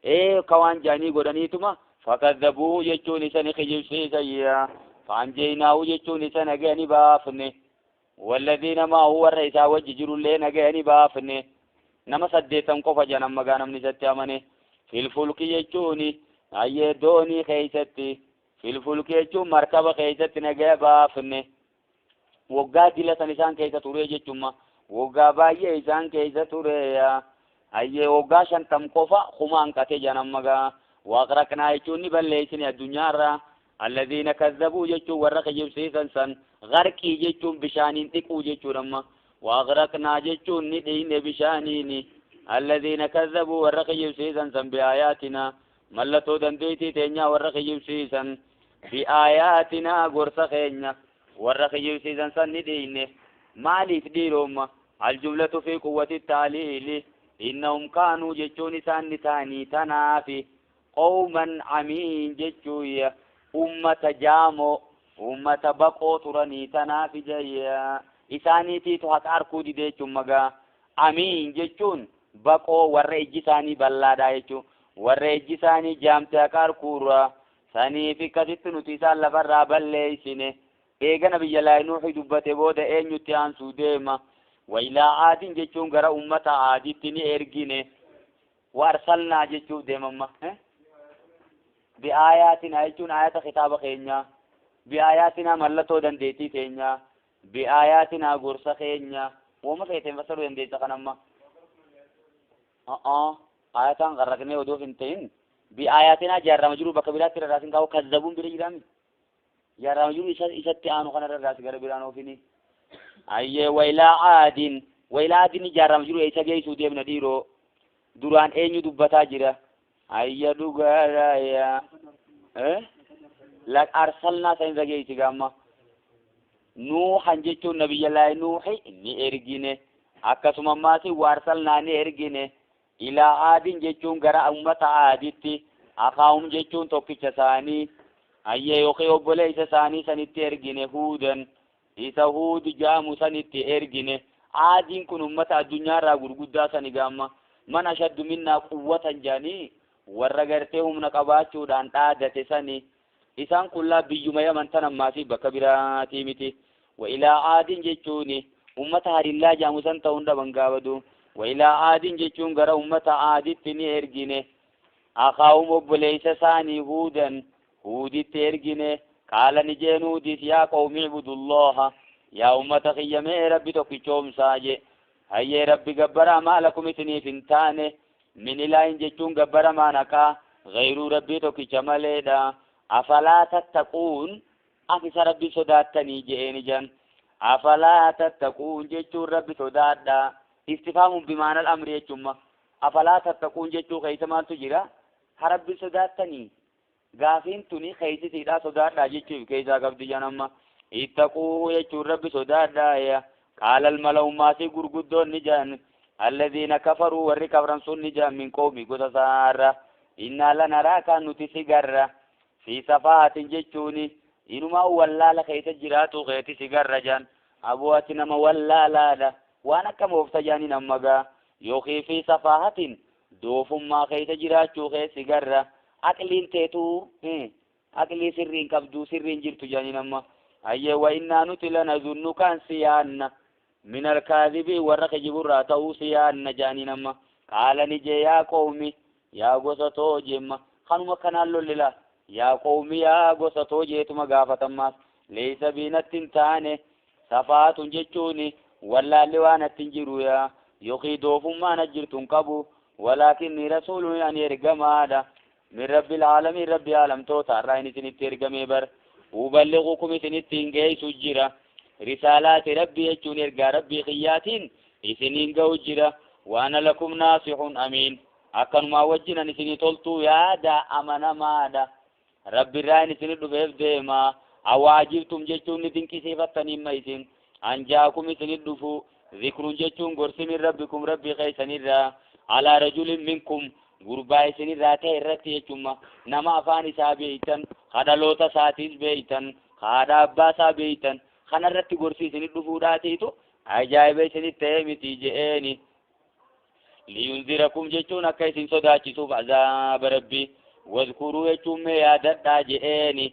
Ee ka waan jaanii godhaniituma fakadzabuu jechuun isa ni kijibsiisan. Faanjeynaahu jechuun isa nagaya ni baafne. Walladhiina ma'ahu warra isaa wajji jirullee nagaya ni baafne. Nama 80 qofa jedhan amma gaa namni isatti amane. Filfulki jechuun hayyee doonii keessatti. Filfulki jechuun markaba keessatti nagaya baafne. Waggaa dila san isaan keessa ture jechuudha. Waggaa baay'ee isaan keessa ture. Hayyee waggaa 50 qofa kuma hanqate jedhan amma gaa. Waaqraqnaa jechuun ni balleessine addunyaarraa. Alladhiina kazzabuu jechuun warra kijibsiisan san. Garqii jechuun bishaaniin dhiquu jechuudha amma. Waaqraqnaa jechuun ni dhiine bishaaniini. Alladhiina kazzabuu warra kijibsiisan san bi'aayaatinaa. Mallattoo dandeettii teenyaa warra kijibsiisan. Bi'aayaatinaa gorsa keenya. Warra kijibsiisan san ni dhiine. Maaliif dhiiroomma? Aljumlatu fi quwwati taaliili. Innahum kaanuu jechuun isaan ni ta'anii tanaafi. Qawman amiin jechuun ummata jaamoo ummata baqoo turanii tanaafi jayya. Isaaniitiitu haqa arkuu dide jechuun magaa. Amiin jechuun baqoo warra ijji isaanii bal'aadha jechuun. Warra ijji isaanii jaamte haqa arkuurra. Saniif akkasitti nuti isaan lafarraa balleessine. Eegana biyya laa Nuuhi dubbate booda eenyutti aansuu deema. Wailaa aadin jechuun gara ummata aaditti ni ergine. Waarsalnaa jechuuf deemamma. Bi'aayaatinaa jechuun ayata kitaaba keenyaa. Bi'aayaatinaa mallattoo dandeettii teenyaa. Bi'aayaatinaa gorsa keenya. Wooma feeteen fassaruu dandeessa kanamma. Ayataan qarraqnee odoo hin ta'in. Bi'aayaatinaa jaarrama jiru bakka biraatti rarraasin kaa'u kazzabuun bira jiraami. Jaarrama jiru isatti aanu kana rarraasi gara biraan oofini. Ayyee wailaa aadin. Wailaa aadin jaarrama jiru eessa geessuu deemna dhiiroo. Duraan eenyu dubbataa jira? Ayya dhugaadha. Arsalnaa san irra geessi gaamma. Nuuhan jechuun nabiyyallaahi Nuuhi ni ergine. Akkasuma ammaas waarsalnaa ni ergine. Ilaa aadin jechuun gara ummata aaditti. Akaahum jechuun tokkicha isaanii. Ayyee yookiin obboleessa isaanii sanitti ergine Huudan isa Huud jaamu sanitti ergine. Aadiin kun ummata addunyaarraa gurguddaa sani gaamma man ashaddu minnaa quwwatan jaanii warra gartee humna qabaachuudhaan dhaadate sani. Isaan kun laa biyyuma Yaman tan ammaasii bakka biraatii miti. Wa ilaa aadiin jechuuni ummata harillaa jaamu san ta'uun dhaban gaabadu. Wa ilaa aadiin jechuun gara ummata aaditti ni ergine. Akaahum obboleessa isaanii Huudan Huuditti ergine. Qaala ni jeen Huudis yaa qawmi ibudullaha yaa ummata kiyya mee rabbi tokkichoomsaa je. Hayyee rabbi gabbaraa maa lakum isiniif hin taane min ilaahin jechuun gabbaramaan haqaa gayruu rabbii tokkicha maleedha. Afalaa tattaquun af isa rabbi sodaattanii je'een jan. Afalaa tattaquun jechuun rabbi sodaadha. Istifhaamuun bimaanal amri jechuun afalaa tattaquun jechuu keessa maaltu jira? Ha rabbi sodaattanii gaafiin tuni keeysisiidha sodaadha jechuuf keessaa qabdi jan amma. Ittaquu jechuun rabbi sodaadha. Qaala almala'u maasii gurguddoon ni jedhan alladhiina kafaruu warri kafran sun ni jedhan min qawmi gosa isaarra innaa lanaraaka nuti si garra fi safaatin jechuuni inumaa wallaala keessa jiraatu keeti si garra jedhan aboo ati nama wallaalaadha waan akka moofta jedhaniin amma gaa yookiin fi safaahatin doofummaa keessa jiraachuu kee si garra aqliin teetuu aqlii sirriin qabduu sirriin jirtu jedhaniin amma. Ayyee wa innaa nuti lanazunnukaan si yaanna min alkaadhibii warra kijiburraa ta'uu si yaanna jedhaniin amma. Qaala ni jee yaa qawmi yaa gosa too jemma kanuma kanaan lollila yaa qawmi yaa gosa too jeetuma gaafatammaas leeysa biinatti hin taane safaatun jechuuni wallaalli waan atti hin jiru yaa yookiin doofummaan as jirtu hin qabu walaakinni rasuulun ani ergamaadha min rabbil aalamiin rabbi aalamtoota irraa inni isinitti ergamee bar uballighukum isinitti hin geessu jira risaalaati rabbii jechuun ergaa rabbii kiyyaatiin isiniin ga'u jira waana lakum naasihun amiin akkanumaa wajjin ani isinii toltuu yaada amanamaadha rabbirraa inni isinii dhufeef deema awaajibtum jechuun ni dinqisiifattaniimma isin anjaakum isinii dhufu zikrun jechuun gorsi min rabbikum rabbii keessanirraa alaa rajulin minkum gurbaa isinirraa ta'e irratti jechuun nama afaan isaa beeytan kadhaloota isaatiis beeytan haadha abbaa isaa beeytan kanarratti gorsi isinii dhufuudhaatiitu ajaa'iba isinitti ta'e miti je'eeni. Liyunzirakum jechuun akka isin sodaachisuuf azaaba rabbii wazkuruu jechuun mee yaadadhaa je'eeni.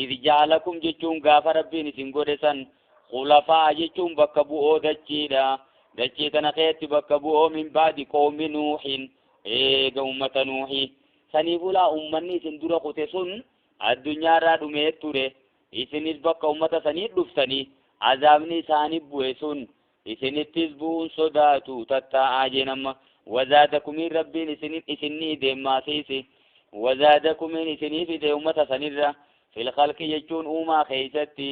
Idh ja'alakum jechuun gaafa rabbiin isin godhe san khulafaa jechuun bakka bu'oo dachiidha. Dachii tana keessatti bakka bu'oo min ba'di qawmi Nuuhin eega ummata Nuuhi. Saniifuu laa ummanni isin dura kute sun addunyaarraa dhumee ture. Isinis bakka ummata sanii dhuftanii azaabni isaanii bu'e sun isinittis bu'uun sodaatu tattaa'aa jeen amma. Wazaadakumiin rabbiin isinni deemmaasiisi. Wazaadakumiin isinii fide ummata sanirra fil khalqi jechuun uumaa keessatti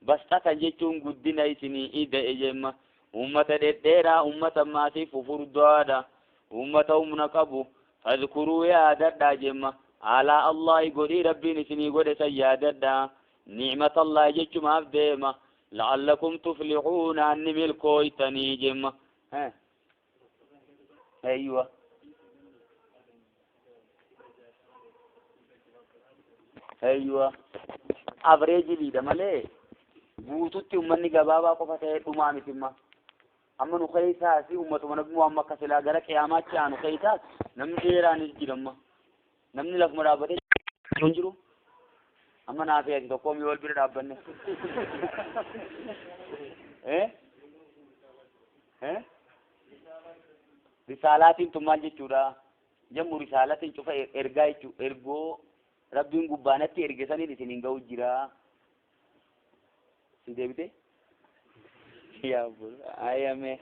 basxatan jechuun guddina isinii ida'e jemma. Ummata dhedheeraa ummata maasii fufurdaadha. Ummata humna qabu fadhkuruu yaadadhaa jemma. Alaa Allahi godhii rabbiin isinii godhe san yaadadhaa. Nicmata Allahi jechumaaf deema. La'allakum tuflixuuna anni milkooytanii jemma. Aywa. Aywa. Averejiliidha malee guututti ummanni gabaabaa qofa ta'ee dhumaa mitimma. Amma nu keessaas ummatuma nabi Muhammad akka silaa gara qiyaamaatti aanu keessaas namni dheeraanis jira amma. Namni lafuma dhaabbatee hin jiru. Amma naaf ati tokko mi wal bira dhaabbanne. Risaalaatiin tun maal jechuudha? Jammu risaalatiin cufa ergaa jechuu ergoo rabbiin gubbaanatti erge saniin isiniin ga'u jira. Si deebite? Yaa ayyame.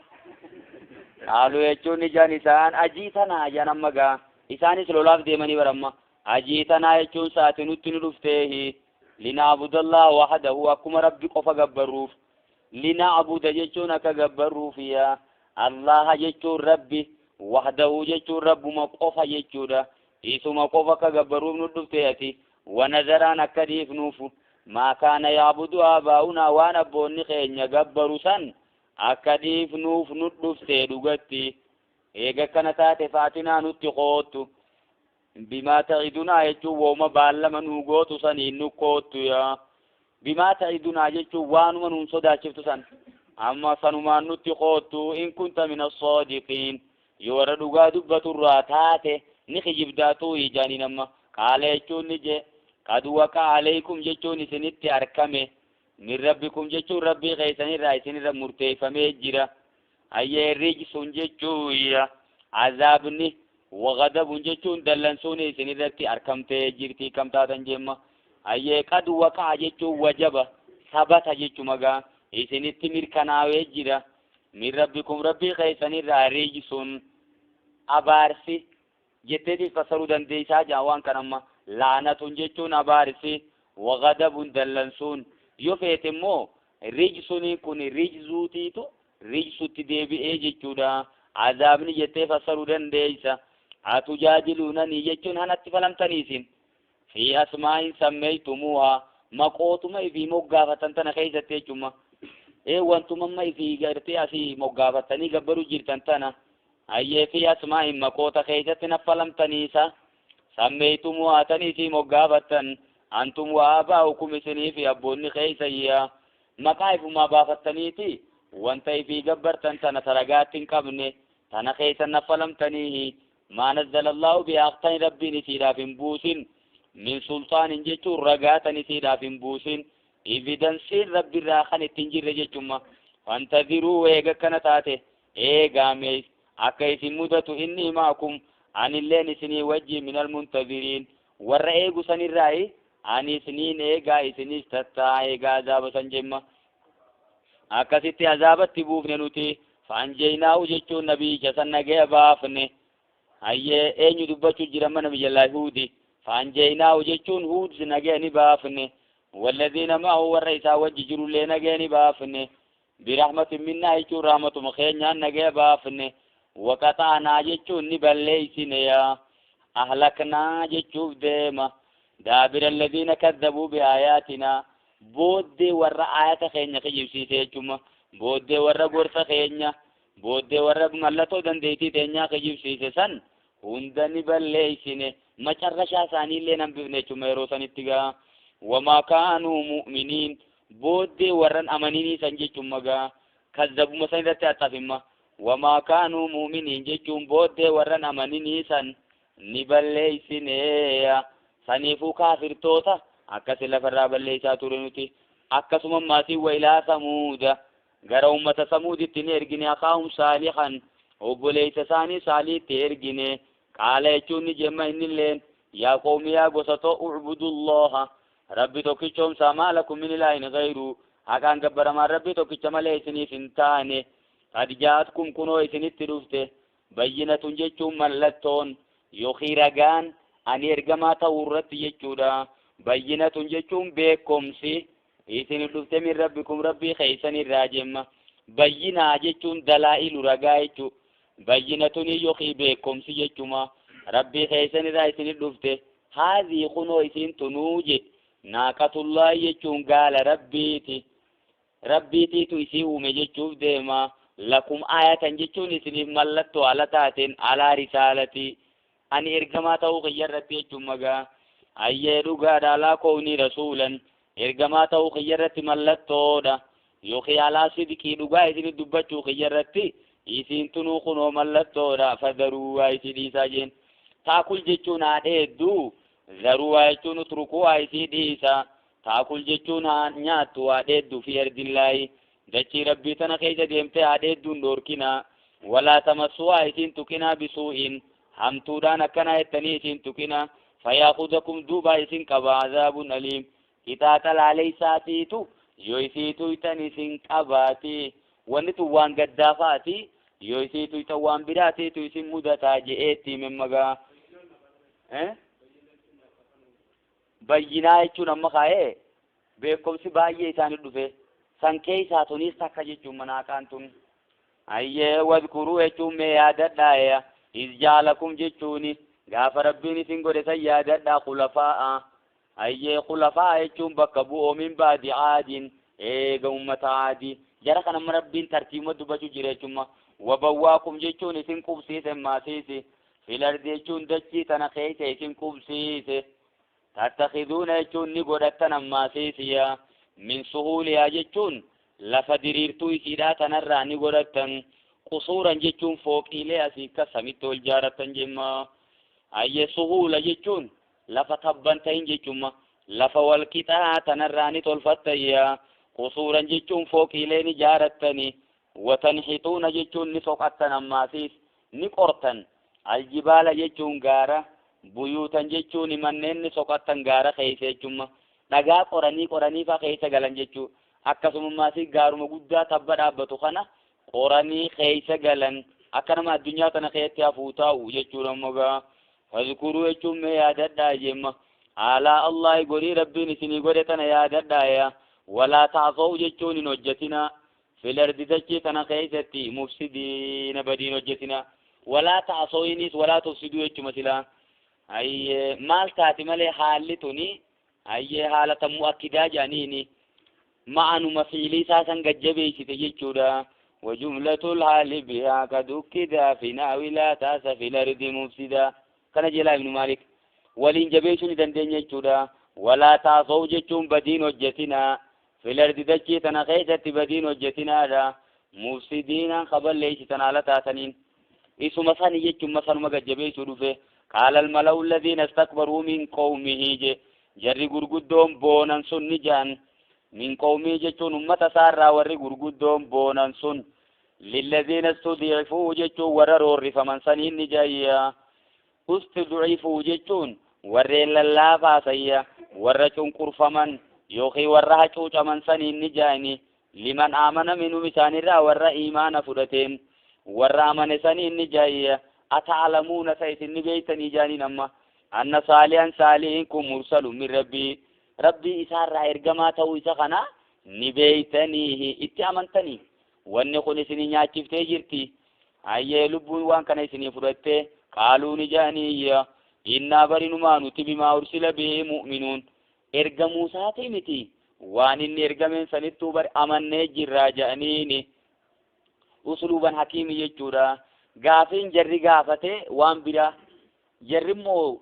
Haaluu jechuun ijaan isaan ajii tanaa ijaan amma gaa isaanis lolaaf deemanii baramma. Ajii tanaa jechuun sa'aati nutti nu dhufteehi linaabudallaha wahdahu akkuma rabbi qofa gabbarruuf linaabuda jechuun akka gabbarruuf yaa Allaha jechuun rabbi wahdahu jechuun rabbuma qofa jechuudha. Isuma qofa akka gabbarruuf nu dhuftee ati wanazaraan akka dhiifnuuf maa kaana yaabudu aabaa'unaa waan abboonni keenya gabbaru san akka dhiifnuuf nu dhuftee dhugatti. Eega akkana taate faatinaa nutti koottu. Bimaa ta'idunaa jechuun wooma baallama nuu gootu saniin nu koottu yaa. Bimaa ta'idunaa jechuun waanuma nuun sodaachiftu san. Amma sanumaan nutti koottu in kunta mina saadiqiin. Yoo warra dhugaa dubbaturraa taate ni kijibdaatuu ijaaniin amma. Qaala jechuun ni jee. Qad waqa'a alaykum jechuun isinitti argame. Min rabbikum jechuun rabbii keessanirraa isinirra murteeffamee jira. Hayyee rijsun jechuun azaabni wagadabun jechuun dallansuun isinirratti argamtee jirti kam taatan jemma. Hayyee qad waqa'a jechuun wajaba sabata jechuma gaa isinitti mirkanaawee jira. Min rabbikum rabbii keessanirraa rijsun abaarsi jetteetiif fassaruu dandeessaa jaa waan kan amma laanatun jechuun abaarsi wagadabun dallansuun yoo feete immoo rijsuniin kun rijzuutiitu rijsutti deebi'ee jechuudha. Azaabni jettee fassaruu dandeessa. Atujaadiluunanii jechuun hanatti falamtanii isin. Fi asmaa'in sammeeytumuuhaa maqootuma ifii moggaafatan tana keessatti jechuma. Ee wantuma amma ifii gartee asii moggaafatanii gabbaruu jirtan tana. Hayyee fi asmaa'in maqoota keessatti na falamtaniisa. Sammeeytumuuhaa tanii isii moggaafattan. Antum waa abaa'ukum isinii fi abboonni keeysayyaa. Maqaa ifumaa baafattaniiti wanta ifii gabbartan tana taragaatti hin qabne tana keessa naffalamtanii maa nazzala Allahu bihaa tani rabbiin isiidhaaf hin buusin min sultaanin jechuun ragaa tan isiidhaaf hin buusin evidensiin rabbirraa kan ittiin jirre jechumma. Fantaziruu eega akkana taate eegaame akka isin mudatu inni maakum anilleen isinii wajjin minal muntaziriin warra eegu sanirraayi ani isiniin eegaa isinis tattaa eegaa azaaba san jemma. Akkasitti azaabatti buufne nuti faanjeenaahu jechuun nabiicha san nagaya baafne. Hayyee eenyu dubbachuu jira mana biyya Huudi. Faanjeenaahu jechuun Huud nagaya ni baafne. Walladhiina ma'ahu warra isaa wajji jirullee nagaya ni baafne. Birahmatin minnaa jechuun rahmatuma keenyaan nagaya baafne. Waqaxaanaa jechuun ni balleeysine yaa. Ahlaknaa jechuuf deema. Daabira alladhiina kazzabuu biaayaatinaa. Booddee warra aayata keenya kijibsiise jechuma. Booddee warra gorsa keenya. Booddee warra mallattoo dandeettii teenyaa kijibsiise san hunda ni balleeysine. Macarrashaa isaaniillee nan bifne jechuma yeroo sanitti gaa. Wamaa kaanuu mu'miniin. Booddee warran amaninii san jechuma gaa. Kazzabuma san irratti haxafimma. Wamaa kaanuu mu'miniin jechuun booddee warran amaninii san ni balleeysineeya. Saniifuu kaafirtoota akkasi lafarraa balleessaa ture nuti. Akkasuma maatii wailaa samuuda gara ummata samuuditti ni ergine akaahum saalihan obboleessa isaanii saaliitti ergine. Qaala jechuun ni jemma innilleen yaa qoomi yaa gosa too ucbudullaha rabbi tokkichoomsaa maa lakum min ilaahin gayru haqaan gabbaramaan rabbi tokkicha malee isiniif hin taane. Qad jaa'atkum kunoo isinitti dhufte bayyinatun jechuun mallattoon yookiin ragaan ani ergamaa ta'uu irratti jechuudha. Bayyinatun jechuun beekumsi isin dhufte min rabbikum rabbii keessan irraa jemma. Bayyinaa jechuun dalaa'ilu ragaa jechuu. Bayyinatun yookiin beekumsi jechuma rabbii keessan irraa isin dhufte. Haadhii kunoo isin tunuu je naaqatullaahi jechuun gaala rabbiiti. Rabbiitiitu isii uume jechuuf deema. Lakum aayatan jechuun isiniif mallattoo ala taateen alaa risaalati. Ani ergamaa ta'uu kiyya irratti jechuun magaa. Hayyee dhugaadha alaa koonii rasuulan ergamaa ta'uu kiyya irratti mallattoodha. Yookiin alaa sidqii dhugaa isinit dubbachuu kiyya irratti isiin tunuu kunoo mallattoodha. Fadaruu waa isii dhiisaa jeen. Taakul jechuun haa dheedduu. Zaruu waa jechuun utrukuu waa isii dhiisa. Taakul jechuun haa nyaattu waa dheedduu fi ardillaahi. Dachii rabbii tana keessa deemtee haa dheedduun dhoorkinaa. Walaa tamassuu waa isiin tuqinaa bisuu'in. Hamtuudhaan akkanaa jettanii isiin tuqinaa. Fayaakudakum duuba isin qaba azaabun aliim. Qixaaxa laaleysaatiitu yoo isii tuytan isin qabaati. Wanni tun waan gaddaafaati. Yoo isii tuytan waan biraatiitu isin mudataa je'eetti hime magaa. Bayyinaa jechuun amma kaa'ee beekumsi baay'ee isaanii dhufe. San keessaa tunis takka jechuun manaaqaan tun. Hayyee wadkuruu jechuun mee yaadadhaa. Iz jaalakum jechuuni gaafa rabbiin isin godhe san yaadadhaa khulafaa'a. Hayyee khulafaa'a jechuun bakka bu'oo min baadi aadiin eega ummata aadii. Jara kana amma rabbiin tartiibuma dubbachuu jira jechuudha. Wabawwaakum jechuun isin qubsiise maasiisi. Fil ardi jechuun dachii tana keessa isin qubsiise. Tattakhiduuna jechuun ni godhattan ammaasiisiya. Min suhuulihaa jechuun lafa diriirtuu isiidhaa tanarraa ni godhattan. Qusuuran jechuun fooqiilee asii akka samitti ol jaarattan jemma. Ayye suhuula jechuun lafa tabban ta'in jechumma. Lafa walqixaa tanarraa ni tolfattayya. Qusuuran jechuun fooqiilee ni jaarattani. Watanhituuna jechuun ni soqattan ammaasiis ni qortan. Aljibaala jechuun gaara. Buyuutan jechuun manneen ni soqattan gaara keessa jechumma. Dhagaa qoranii qoranii fa keessa galan jechuu. Akkasummaas gaaruma guddaa tabba dhaabbatu kana qoranii keessa galan. Akka nama addunyaa tana keessatti hafuu taa'u jechuudha ammoo. Fazkuruu jechuun mee yaadadhaa jemma. Alaa Allahi godhii Rabbiin isinii godhe tana yaadadhaa yaa. Walaa ta'asaw jechuun hin hojjetina. Fil ardi dachii tana keessatti mufsidiina badiin hojjetina. Walaa ta'asawiinis walaa tufsiduu jechuma silaa. Ayyee maal taati malee haalli tuni ayyee haala tammuu akkidaa jedhaniini ma'anuma fiilii isaa san gajjabeessite jechuudha. Wajumlatul haali bihaa kadukkidaa fi naawilaa taasa fil ardi mufsidaa. Kana jedha Ibnu Maalik. Waliin jabeessuu ni dandeenya jechuudha. Walaa taasaw jechuun badiin hojjetinaa. Fil ardi dachii tana keessatti badiin hojjetinaadha. Mufsidiinaan kaballeessitan haala taataniin. Isuma sani jechuun sanuma gajjabeessuu dhufe. Qaala almala'u alladhiina istakbaruu min qawmihi je. Jarri gurguddoon boonan sun ni ja'an. Min qawmii jechuun ummata isaarraa warri gurguddoon boonan sun. Lilladhiina istud'ifuu jechuun warra roorrifaman saniin ni ja'ayya. Ustud'ifuu jechuun warreen lallaafaa sayya warra cunqurfaman yookiin warra hacuucaman saniin ni ja'ani. Liman aamana minhum isaanirraa warra iimaana fudhateen warra amane saniin ni ja'ayya. Ata'lamuuna sa isin ni beeytanii jaaniin amma. Anna saalihan saalihin kun mursalun min rabbii. Rabbii isaarraa ergamaa ta'uu isa kana ni beeytanii itti amantanii. Wanni kun isinii nyaachiftee jirti. Ayyee lubbuun waan kana isinii fudhattee qaaluu ni ja'aniyya. Innaa barinumaa nuti bimaa ursila bihi mu'minuun. Ergamuu isaatii miti. Waan inni ergameen sanittuu bari amannee jirraa ja'aniini. Usuluuban hakiimi jechuudha. Gaafiin jarri gaafate waan biraa. Jarri immoo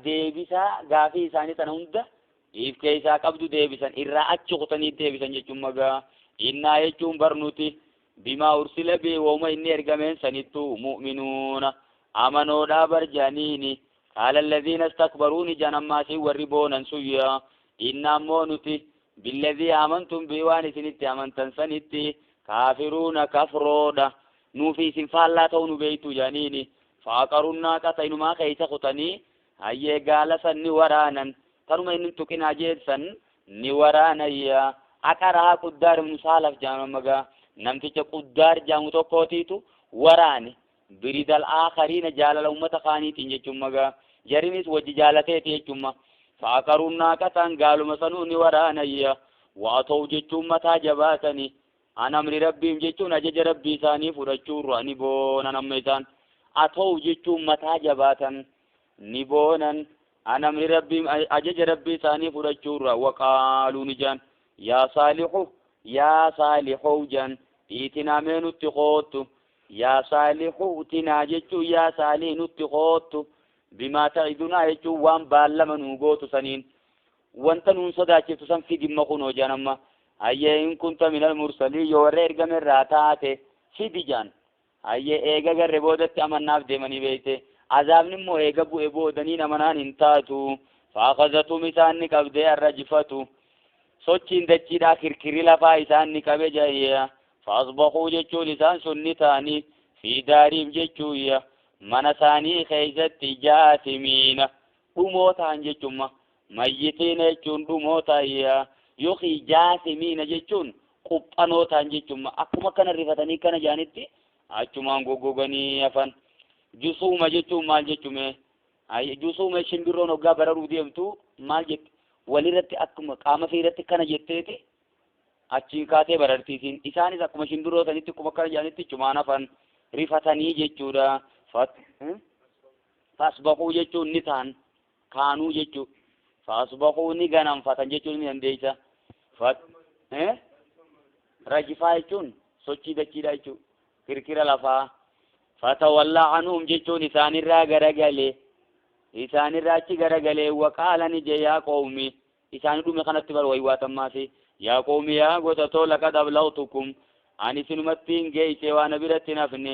deebisaa gaafii isaanii sana hunda if keessaa qabdu deebisan irraa achi kutanii deebisan jechuun magaa. Innaa jechuun barnuti bimaa ursila bihi wooma inni ergameen sanittuu mu'minuuna. Amanoodhaa barjaaniini. Qaala alladhiina istakbaruu ni jedhan ammaasii warri boonan suyya. Innaa immoo nuti billadhii amantum bii waan isinitti amantan sanitti kaafiruuna kafroodha. Nuufi isin faallaa ta'uu nu beeytu jedhaniini. Faaqaruun naaqata inumaa keessa kutanii hayyee gaala san ni waraanan. Tanuma inni tuqinaa jeessan ni waraanayya. Aqaraa Quddaar ibnu Saalaf jedhama magaa. Namticha Quddaar jedhamu tokkootiitu waraane. Biridal aakhariina jaalala ummata kaaniitiin jechuun magaa. Jarinis wajji jaalateeti jechuun. Faaqaruun naaqataan gaaluma sanuu ni waraanayya. Waa ta'u jechuun mataa jabaatanii. An amri rabbiin jechuun ajaja rabbii isaanii fudhachuurra ni boonan amma isaan. Ata'u jechuun mataa jabaatan ni boonan. An amri rabbiin ajaja rabbii isaanii fudhachuurra waqaaluu ni jaan. Yaa saalihu yaa saalihuu jaan. Iitinaa mee nutti koottu. Yaa saalihu utinaa jechuun yaa saalih nutti koottu. Bimaa ta'idunaa jechuun waan baallama nuu gootu saniin. Wanta nuun sodaachiftu san fidimma kunoo jaan amma. Hayyee in kunta minal mursalii yoo warra ergame irraa taate fidi jaan. Hayyee eega garre boodatti amannaaf deemanii beeyte. Azaabni immoo eega bu'e boodanii amanaan hin taatu. Faakazatum isaan ni qabdee arrajifatu. Sochiin dachiidhaa kirkirri lafaa isaan ni qabe jayya. Faasbahuu jechuun isaan sun ni ta'anii fi daariim jechuuyya. Mana isaanii keessatti jaasimiina. Dhumoo ta'an jechuun mayyitiina jechuun dhumoo ta'ayya. Yookiin jaasimiina jechuun quphanoo ta'an jechuun akkuma kana rifatanii kana jaanitti achumaan goggoganii hafan. Jusuuma jechuun maal jechume? Jusuuma shimbirroon hoggaa bararuu deemtu maal jetti? Walirratti akkuma qaama irratti kana jetteeti achiin kaatee barartiisin. Isaanis akkuma shimbirroo sanitti akkuma kana jaanitti achumaan hafan rifatanii jechuudha. Fasbahuu jechuun ni ta'an kaanuu jechuudha. Fasbahuu ni ganamfatan jechuun ni dandeessa. Rajifaa jechuun sochii dachiidha jechuudha. Kirkira lafaa. Fatawalla anhum jechuun isaanirraa garagale. Isaanirraa achi garagalee waqaala ni jee yaa qawmi isaan dhume kanatti bar waywaatammaasi yaa qawmi yaa gosa too laqad ablagtukum ani isinumatti hin geeyse waan biratti hin hafne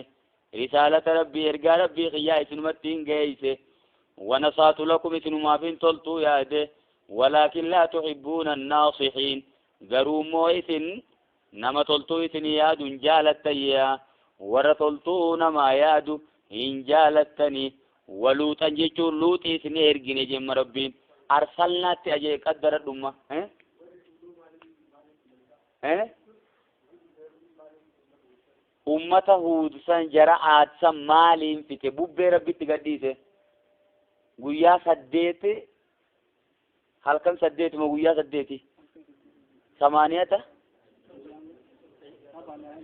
risaalata rabbii ergaa rabbii kiyyaa isinumatti hin geeyse wanasaatu lakum isinumaaf hin toltuu yaade walaakin laa tuhibbuuna annaasihiin garuu immoo isin nama toltuu isinii yaadu hin jaalattayya warra toltuu namaa yaadu hin jaalattanii waluuxan jechuun luuxii isin ergine jemma rabbiin arsalnaatti ajee qaddara dhumma ummata huud san jara aad san maaliin fixe bubbee rabbitti gadhiise guyyaa 8 halkan 8 ma guyyaa 8 samaaniyata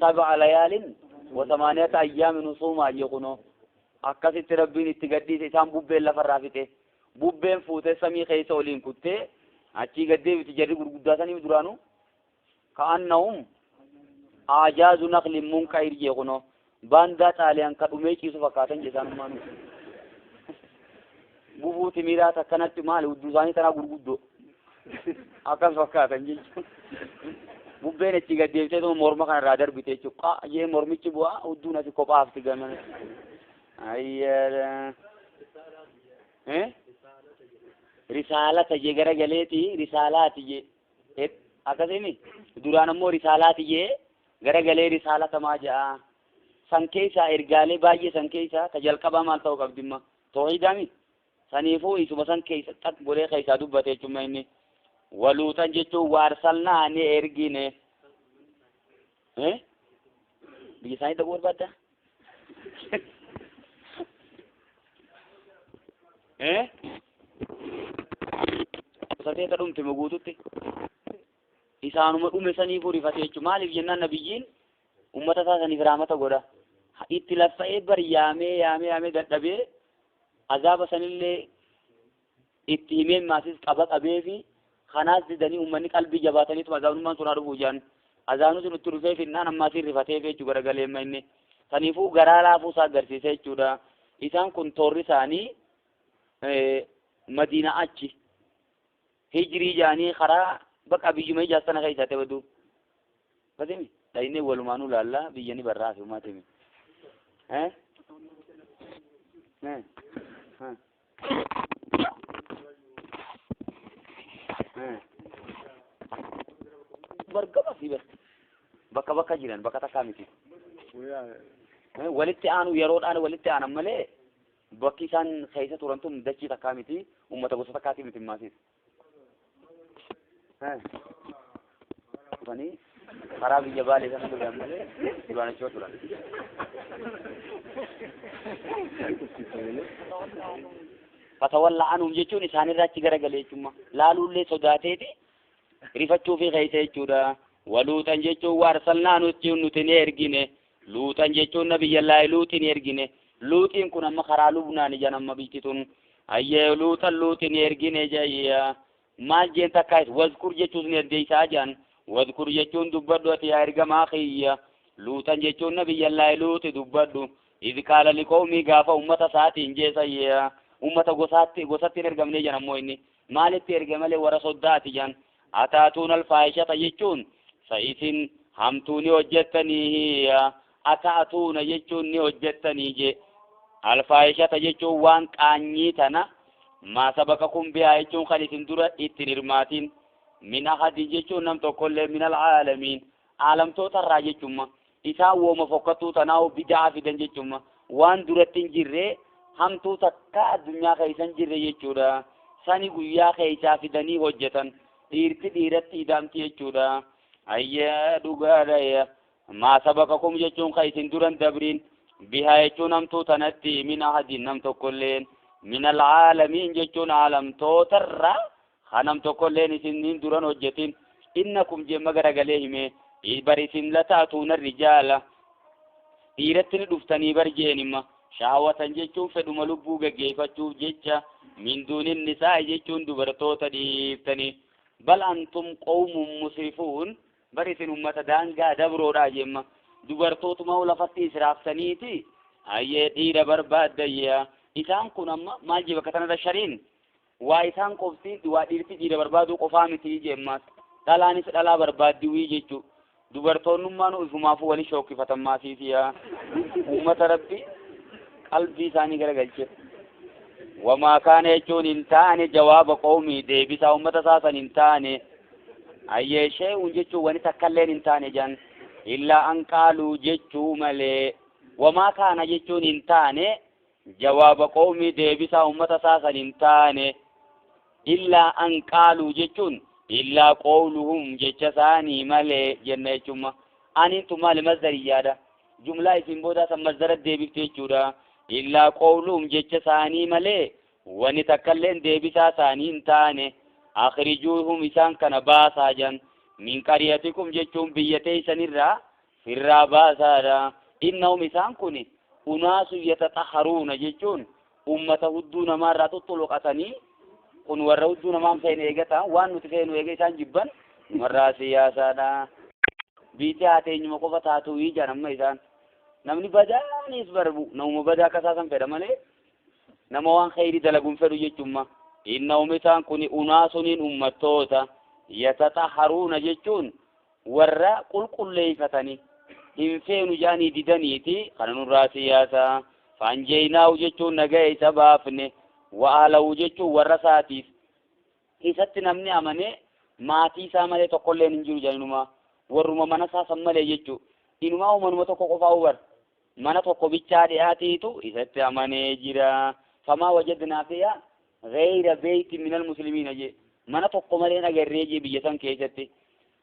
7 layaalin wa 8 ayyaamin husuumaa jequno akkasitti rabbiin itti gadhiise isaan bubbeen lafarraa fixe bubbeen fuutee samii keessa oliin kuttee achii gaddeebiti jarri gurguddaa sanii duraanuu ka'annahum ajaazu naqlin munqa'ir jequno baandaa xaaliyaan ka dhumee ciisu fakkaatan jesaanummaanu gufuu timiraa takkanatti maali hudduu isaanii tanaa gurguddoo akkas fakkaatan jechuun bubbeen achi gaddeebitee tuma morma kanarraa darbite jechuudha jee mormichi bu'aa hudduun asi kophaa hafti gamana ayyaadha risaalata jee garagaleeti risaalaati jee akkasimi duraan ammoo risaalaati jee garagalee risaalata maa ja'a san keessaa ergaalee baay'ee san keessaa ta jalqabaa maal ta'uu qabdimma toohidaami saniifuu isuma san keessa xaq godhee keessaa dubbate jechuudha inni waluuxan jechuun waarsalnaa ni ergine biyya isaanii dhaquu barbaaddaa Sateeta dhumte guututti isaanuma dhume saniifuu rifate jechuudha maaliif jennaan nabiyyiin ummata isaa saniif rahmata godha itti laffa'ee bar yaamee yaamee yaamee dadhabee azaaba sanillee itti himee maasis qaba qabee fi kanaas didanii ummanni qalbii jabaataniituma azaabnummaan sun haa dhufuu jaan azaabni sun itti dhufee finnaan ammaasiin rifatee jechuu garagaleemma inni saniifuu garaa laafuu isaa agarsiisa jechuudha isaan kun toorri isaanii madiina achi hijirii jaanii karaa bakka biyyuma ijaas tana keessa ta'e baduu fasimi dhaynee walumaanuu laallaa biyya ni barraa fi umaatimi bargama fi bakka bakka jiran bakka takkaa miti walitti aanu yeroodhaan walitti aanan malee bakki isaan keessa turan tun dachii takkaa miti ummata gosa takkaatii miti maasiif dhufanii karaa biyya baalee sana dhugan malee duraan achuma turan. Fatawalla anhum jechuun isaanirraa achi garagalee jechuudha. Laaluullee sodaateeti rifachuu fi keessa jechuudha. Waluuxan jechuun waarsalnaa nuti ni ergine. Luuxan jechuun nabiyyallaahi luuxi ni ergine. Luuxiin kun amma karaa Lubnaan ijaan amma biyyi tun. Ayyee luuxan luuxi ni ergine jayya. Maal jeen takkaas wazkur jechuus ni addeessaa jaan. Wazkur jechuun dubbadhu ati yaa ergamaa kiyya. Luuxan jechuun nabiyyallaahi luuxi dubbadhu. Idh qaala liqawmii gaafa ummata isaatiin jeesayya. Ummata gosaatti gosatti hin ergamnee jan ammoo inni maalitti erge malee warra soddaati jan. Ataatuun alfaahishata jechuun sa isin hamtuu ni hojjettanii ataatuuna jechuun ni hojjettanii je. Alfaahishata jechuun waan qaanyii tana maa sabaqakum bihaa jechuun kan isin dura ittiin hirmaatin min ahadin jechuun nam tokkollee min alcaalamiin aalamtoota irraa jechuuma isaan wooma fokkattuu tanaa bidaa fidan jechuuma waan duratti hin jirre hamtuu takka addunyaa keessa hin jirre jechuudha sani guyyaa keessaa fidanii hojjetan dhiirti dhiiratti ida'amti jechuudha ayyaa dhugaadha maa sabaqakum jechuun kan isin duran dabriin bihaa jechuun hamtuu tanatti min ahadin nam tokkolleen min alcaalamiin jechuun aalamtootarraa kan nam tokkolleen isin duran hojjetin innakum jemma garagalee hime bar isin lataatuuna rijaala dhiiratti ni dhuftanii bar jeenimma shahawatan jechuun fedhuma lubbuu geggeeffachuuf jecha min duunin nisaa'i jechuun dubartoota dhiiftanii bal antum qawmun musrifuun bar isin ummata daangaa dabroodha jemma dubartootuma lafatti israaftaniiti Ayyee dhiira barbaaddayya. Isaan kun amma maal jee bakka tanarra shariin waa isaan qofti waa dhiirti dhiira barbaaduu qofaa miti jeemmaas. Dhalaanis dhalaa barbaaddiwii jechuu. Dubartoonnummaan ifumaafuu wali shookkifatan maasiifiya. Uummata rabbi qalbii isaanii garagalche. Wamaa kaana jechuun hin taane jawaaba qawmii deebisaa uummata isaa san hin taane. Ayyee shee'uun jechuun wani takkalleen hin taane jan. Illaa an qaaluu jechuu malee. Wamaa kaana jechuun hin taane jawaaba qawmii deebisaa uummata isaa san hin taane. Illaa an qaaluu jechuun illaa qawluhum jecha isaanii malee jenna jechuudha. Aniin tun maali masdariyyaadha. Jumlaa isin boodaa san masdara deebifte jechuudha. Illaa qawluhum jecha isaanii malee wani takkalleen deebisaa isaanii hin taane. Akhrijuuhum isaan kana baasaa jan. Min qaryatikum jechuun biyya teessanirraa firraa baasaadha. Innahum isaan kun unaasu yatataharuuna jechuun ummata hudduu namaarraa tuttuloqatanii kun warra hudduu namaan feene eegata waan nuti feenu eega isaan jibban warraa siyaasaadha. Biitii haateenyuma qofa taatu ijaan amma isaan namni badaanis barbu namuma badaa akka isaasan fedha malee nama waan kheyrii dalaguun fedhu jechuudha. Innahum isaan kun unaasuniin ummattoota yatataharuuna jechuun warra qulqulleeffatanii hin feenu jaanii didaniiti kana nurraa siyaasaa. Faanjeynaahu jechuun nagaya isa baafne. Wa'aalahu jechuun warra isaatiif isatti namni amane maatii isaa malee tokkolleen hin jiru jedhanuma warruma mana isaa san malee jechuu inumaa uummanuma tokko qofaa hubar mana tokko bichaa dhiyaatiitu isatti amanee jira. Famaa wajadnaa fiihaa ghayra beeyti minal muslimiina jee mana tokko malee agarree jee biyya san keessatti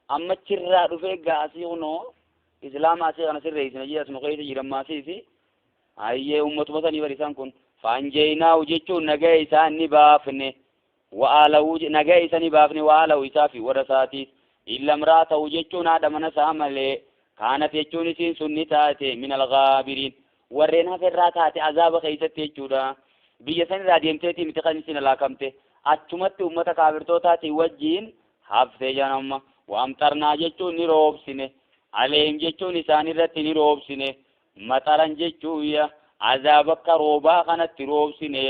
amma chirraa dhufee gaasii kunoo islaama asii kana sirreessina jee asuma keessa jiran maasiisi ayyee uummatuma sanii bari isaan kun. Faanjeynaahu jechuun nagaya isaan ni baafne. Wa'aalahu nagaya isa ni baafne wa'aalahu isaa fi warra isaatiif. Illa imra'atahu jechuun haadha mana isaa malee. Kaanat jechuun isiin sun ni taate min alghaabiriin. Warreen haferraa taate azaaba keessatti jechuudha. Biyya sanirraa deemteetii miti kan isin alaakamte. Achumatti uummata kaafirtootaatiin wajjiin haftee jedhan. Waamxarnaa jechuun ni roobsine. Aleehim jechuun isaan irratti ni roobsine. Maxaran jechuun azaaba akka roobaa kanatti roobsine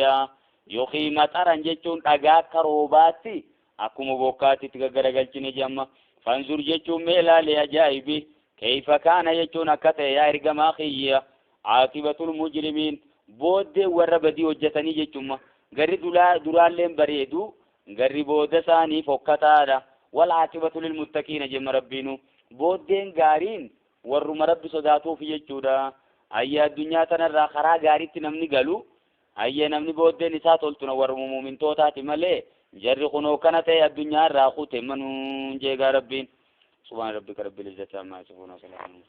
yookiin maxaran jechuun dhagaa akka roobaatti akkuma bokkaatti itti gaggaragalchine jedhama. Fanzur jechuun mee ilaali ajaa'ibi kayfa kaana jechuun akka ta'e yaa ergamaa kiyya aaqibatul mujrimiin booddee warra badii hojjetanii jechuudha. Garri duraalleen bareedu garri booda isaanii fokkataadha. Wal aaqibatu lil muttaqiina jemma rabbiinu booddeen gaariin warruma rabbi sodaatuuf jechuudha. Ayya addunyaa tanarraa karaa gaariitti namni galu ayya namni booddeen isaa toltuna warruma muumintootaati malee jarri kunoo kana ta'e addunyaa irraa kute manuun jeegaa rabbiin. Subhaana rabbika rabbil izzati ammaa yasifuun wa salaamun.